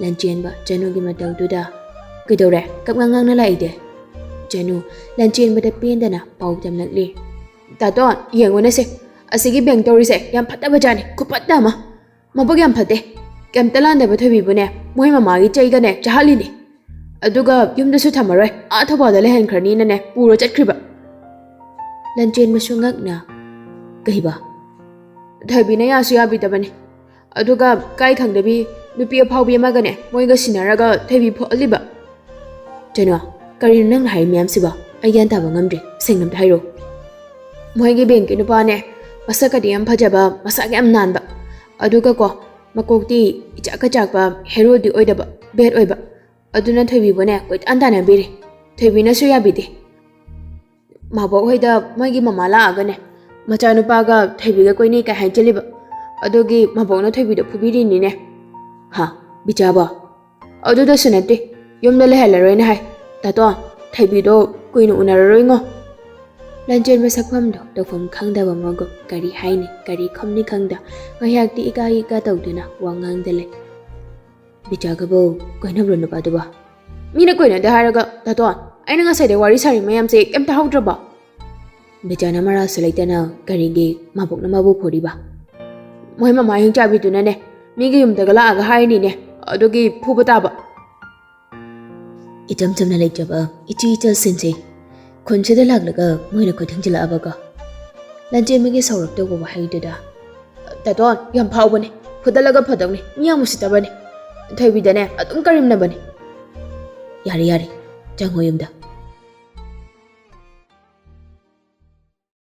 ꯂꯟꯆꯦꯟꯕ ꯆꯅꯨꯒꯤ ꯃꯇꯧꯗꯨꯗ, "ꯀꯩꯗꯧꯔꯦ ꯀꯞꯉꯥꯡ ꯉꯥꯡꯅ ꯂꯥꯛꯏꯗꯤ?" ꯆꯅꯨ ꯂꯟꯆꯦꯟꯕꯗ ꯄꯦꯟꯗꯅ ꯄꯥꯎ ꯇꯝꯂꯛꯂꯤ꯫ "ꯇꯥꯇꯣꯟ, ꯌꯦꯡꯉꯨꯅꯁꯦ, ꯑꯁꯤꯒꯤ ꯕꯦꯡ ꯇꯧꯔꯤꯁꯦ ꯌꯥꯝ ꯐꯠꯇꯕꯖꯥꯠꯅꯤ, ꯈꯨꯐꯠꯇ ꯑꯃ꯫ ꯃꯕꯨꯛ ꯌꯥꯝ ꯐꯠꯇꯦ꯫ ꯀꯩꯝꯇ ꯂꯥꯟꯗꯕ ꯊꯣꯏꯕꯤꯕꯨꯅꯦ ꯃꯣꯏ ꯃꯃꯥꯒꯤ ꯆꯩꯒꯅꯦ ꯆꯥꯍꯜꯂꯤꯅꯤ꯫ ꯑꯗꯨꯒ ꯌꯨꯝꯗꯁꯨ ꯊꯝꯃꯔꯣꯏ, ꯑꯥ ꯊꯧꯕꯥꯜꯗ ꯂꯩꯍꯟꯈ꯭ꯔꯅꯤꯅꯅꯦ ꯄꯨꯔ ꯆꯠꯈ꯭ꯔꯤꯕ꯫" ꯂꯟꯆꯦꯟꯕꯁꯨ ꯉꯛꯅ, "ꯀꯩꯕ?" "ꯊꯣꯏꯕꯤꯅ ꯌꯥꯁꯨ ꯌꯥꯕꯤꯗꯕꯅꯤ꯫ ꯑꯗꯨꯒ ꯀꯥꯏ ꯈꯪꯗꯕꯤ ꯅꯨꯄꯤ ꯑꯐꯥꯎꯕꯤ ꯑꯃꯒꯅꯦ ꯃꯣꯏꯒ ꯁꯤꯟꯅꯔꯒ ꯊꯣꯏꯕꯤ ꯐꯨꯍꯜꯂꯤꯕ꯫" "ꯆꯅꯨ, ꯀꯔꯤꯅꯣ ꯅꯪꯅ ꯍꯥꯏꯔꯤ ꯃꯌꯥꯝꯁꯤꯕꯣ? ꯑꯩ ꯒ꯭ꯌꯥꯟ ꯇꯥꯕ ꯉꯝꯗ꯭ꯔꯦ, ꯁꯦꯡꯅ ꯑꯝꯇ ꯍꯥꯏꯔꯛꯑꯣ꯫" "ꯃꯣꯏꯒꯤ ꯕꯦꯡꯀꯤ ꯅꯨꯄꯥꯅꯦ ꯃꯁꯛꯀꯗꯤ ꯌꯥꯝ ꯐꯖꯕ, ꯃꯁꯥꯒ ꯌꯥꯝ ꯅꯥꯟꯕ, ꯑꯗꯨꯒꯀꯣ ꯃꯀꯣꯛꯇꯤ ꯏꯆꯥꯛꯀ ꯆꯥꯛꯄ, ꯍꯦꯔꯣꯗꯤ ꯑꯣꯏꯗꯕ, ꯕꯦꯠ ꯑꯣꯏꯕ꯫ ꯑꯗꯨꯅ ꯊꯣꯏꯕꯤꯕꯨꯅꯦ ꯀꯣꯏꯇꯥꯟ ꯇꯥꯟꯅꯕꯤꯔꯤ꯫ ꯊꯣꯏꯕꯤꯅꯁꯨ ꯌꯥꯕꯤꯗꯦ꯫ ꯃꯥꯕꯣꯛ ꯍꯣꯏꯗ ꯃꯣꯏꯒꯤ ꯃꯃꯥ ꯂꯥꯛꯑꯒꯅꯦ ꯃꯆꯥꯅꯨꯄꯥꯒ ꯊꯣꯏꯕꯤꯒ ꯀꯣꯏꯅꯩ ꯀꯥꯏ ꯍꯥꯏꯖꯜꯂꯤꯕ꯫ ꯑꯗꯨꯒꯤ ꯃꯥꯕꯣꯛꯅ ꯊꯣꯏꯕꯤꯗꯣ ꯐꯨꯕꯤꯔꯤꯅꯤꯅꯦ꯫" "ꯍꯥ, ꯕꯤꯆꯥꯕꯣ?" "ꯑꯗꯨꯗꯁꯨ ꯅꯠꯇꯦ, ꯌꯨꯝꯗ ꯂꯩꯍꯜꯂꯔꯣꯏꯅ ꯍꯥꯏ꯫ ꯇꯥꯇꯣ, ꯊꯣꯏꯕꯤꯗꯣ ꯀꯨꯏꯅ ꯎꯅꯔꯔꯣꯏꯉꯣ꯫" ꯂꯟꯆꯦꯟꯕ ꯁꯛꯐꯝꯗꯣ ꯇꯧꯐꯝ ꯈꯪꯗꯕ ꯃꯒꯨꯝ ꯀꯔꯤ ꯍꯥꯏꯅꯤ ꯀꯔꯤ ꯈꯨꯝꯅꯤ ꯈꯪꯗ ꯉꯥꯏꯍꯥꯛꯇꯤ ꯏꯀꯥ ꯏꯀꯥ ꯇꯧꯗꯨꯅ ꯋꯥ ꯉꯥꯡꯗ ꯂꯩ꯫ "ꯕꯤꯆꯥꯒꯕꯨ ꯀꯣꯏꯅꯕ꯭ꯔꯣ ꯅꯨꯄꯥꯗꯨꯕꯣ?" "ꯃꯤꯅ ꯀꯣꯏꯅꯗꯦ ꯍꯥꯏꯔꯒ, ꯇꯥꯇꯣ, ꯑꯩꯅ ꯉꯁꯥꯏꯗꯩ ꯋꯥꯔꯤ ꯁꯥꯔꯤ ꯃꯌꯥꯝꯁꯦ ꯀꯩꯝ ꯇꯥꯍꯧꯗ꯭ꯔꯕꯣ?" ꯕꯤꯆꯥꯅ ꯃꯔꯥꯜꯁꯨ ꯂꯩꯇꯅ ꯀꯔꯤꯒꯤ ꯃꯥꯕꯣꯛꯅ ꯃꯥꯕꯨ ꯐꯨꯔꯤꯕ? "ꯃꯣꯏ ꯃꯃꯥ ꯍꯤꯡꯆꯥꯕꯤꯗꯨꯅꯅꯦ ꯃꯤꯒꯤ ꯌꯨꯝꯗꯒ ꯂꯥꯛꯑꯒ ꯍꯥꯏꯔꯤꯅꯤꯅꯦ, ꯑꯗꯨꯒꯤ ꯐꯨꯕ ꯇꯥꯕ꯫" ꯏꯆꯝ ꯆꯝꯅ ꯂꯩꯖꯕ ꯏꯆꯦ ꯏꯆꯜꯁꯤꯡꯁꯦ ꯈꯨꯟꯁꯤꯗ ꯂꯥꯛꯂꯒ ꯃꯣꯏꯅ ꯈꯨꯠ ꯊꯤꯡꯖꯤꯜꯂꯛꯑꯕꯀꯣ꯫ ꯂꯟꯆꯦꯟꯕꯒꯤ ꯁꯥꯎꯔꯛꯇꯧꯕ ꯋꯥꯍꯩꯗꯨꯗ, "ꯇꯥꯇꯣꯟ, ꯌꯥꯝ ꯐꯥꯎꯕꯅꯦ, ꯐꯨꯗꯠꯂꯒ ꯐꯗꯧꯅꯦ, ꯃꯤ ꯌꯥꯝ ꯎꯁꯤꯠꯇꯕꯅꯦ꯫ ꯊꯣꯏꯕꯤꯗꯅꯦ ꯑꯗꯨꯝ ꯀꯔꯦꯝꯅꯕꯅꯦ꯫" "ꯌꯥꯔꯦ, ꯌꯥꯔꯦ, ꯆꯪꯉꯣ ꯌꯨꯝꯗ꯫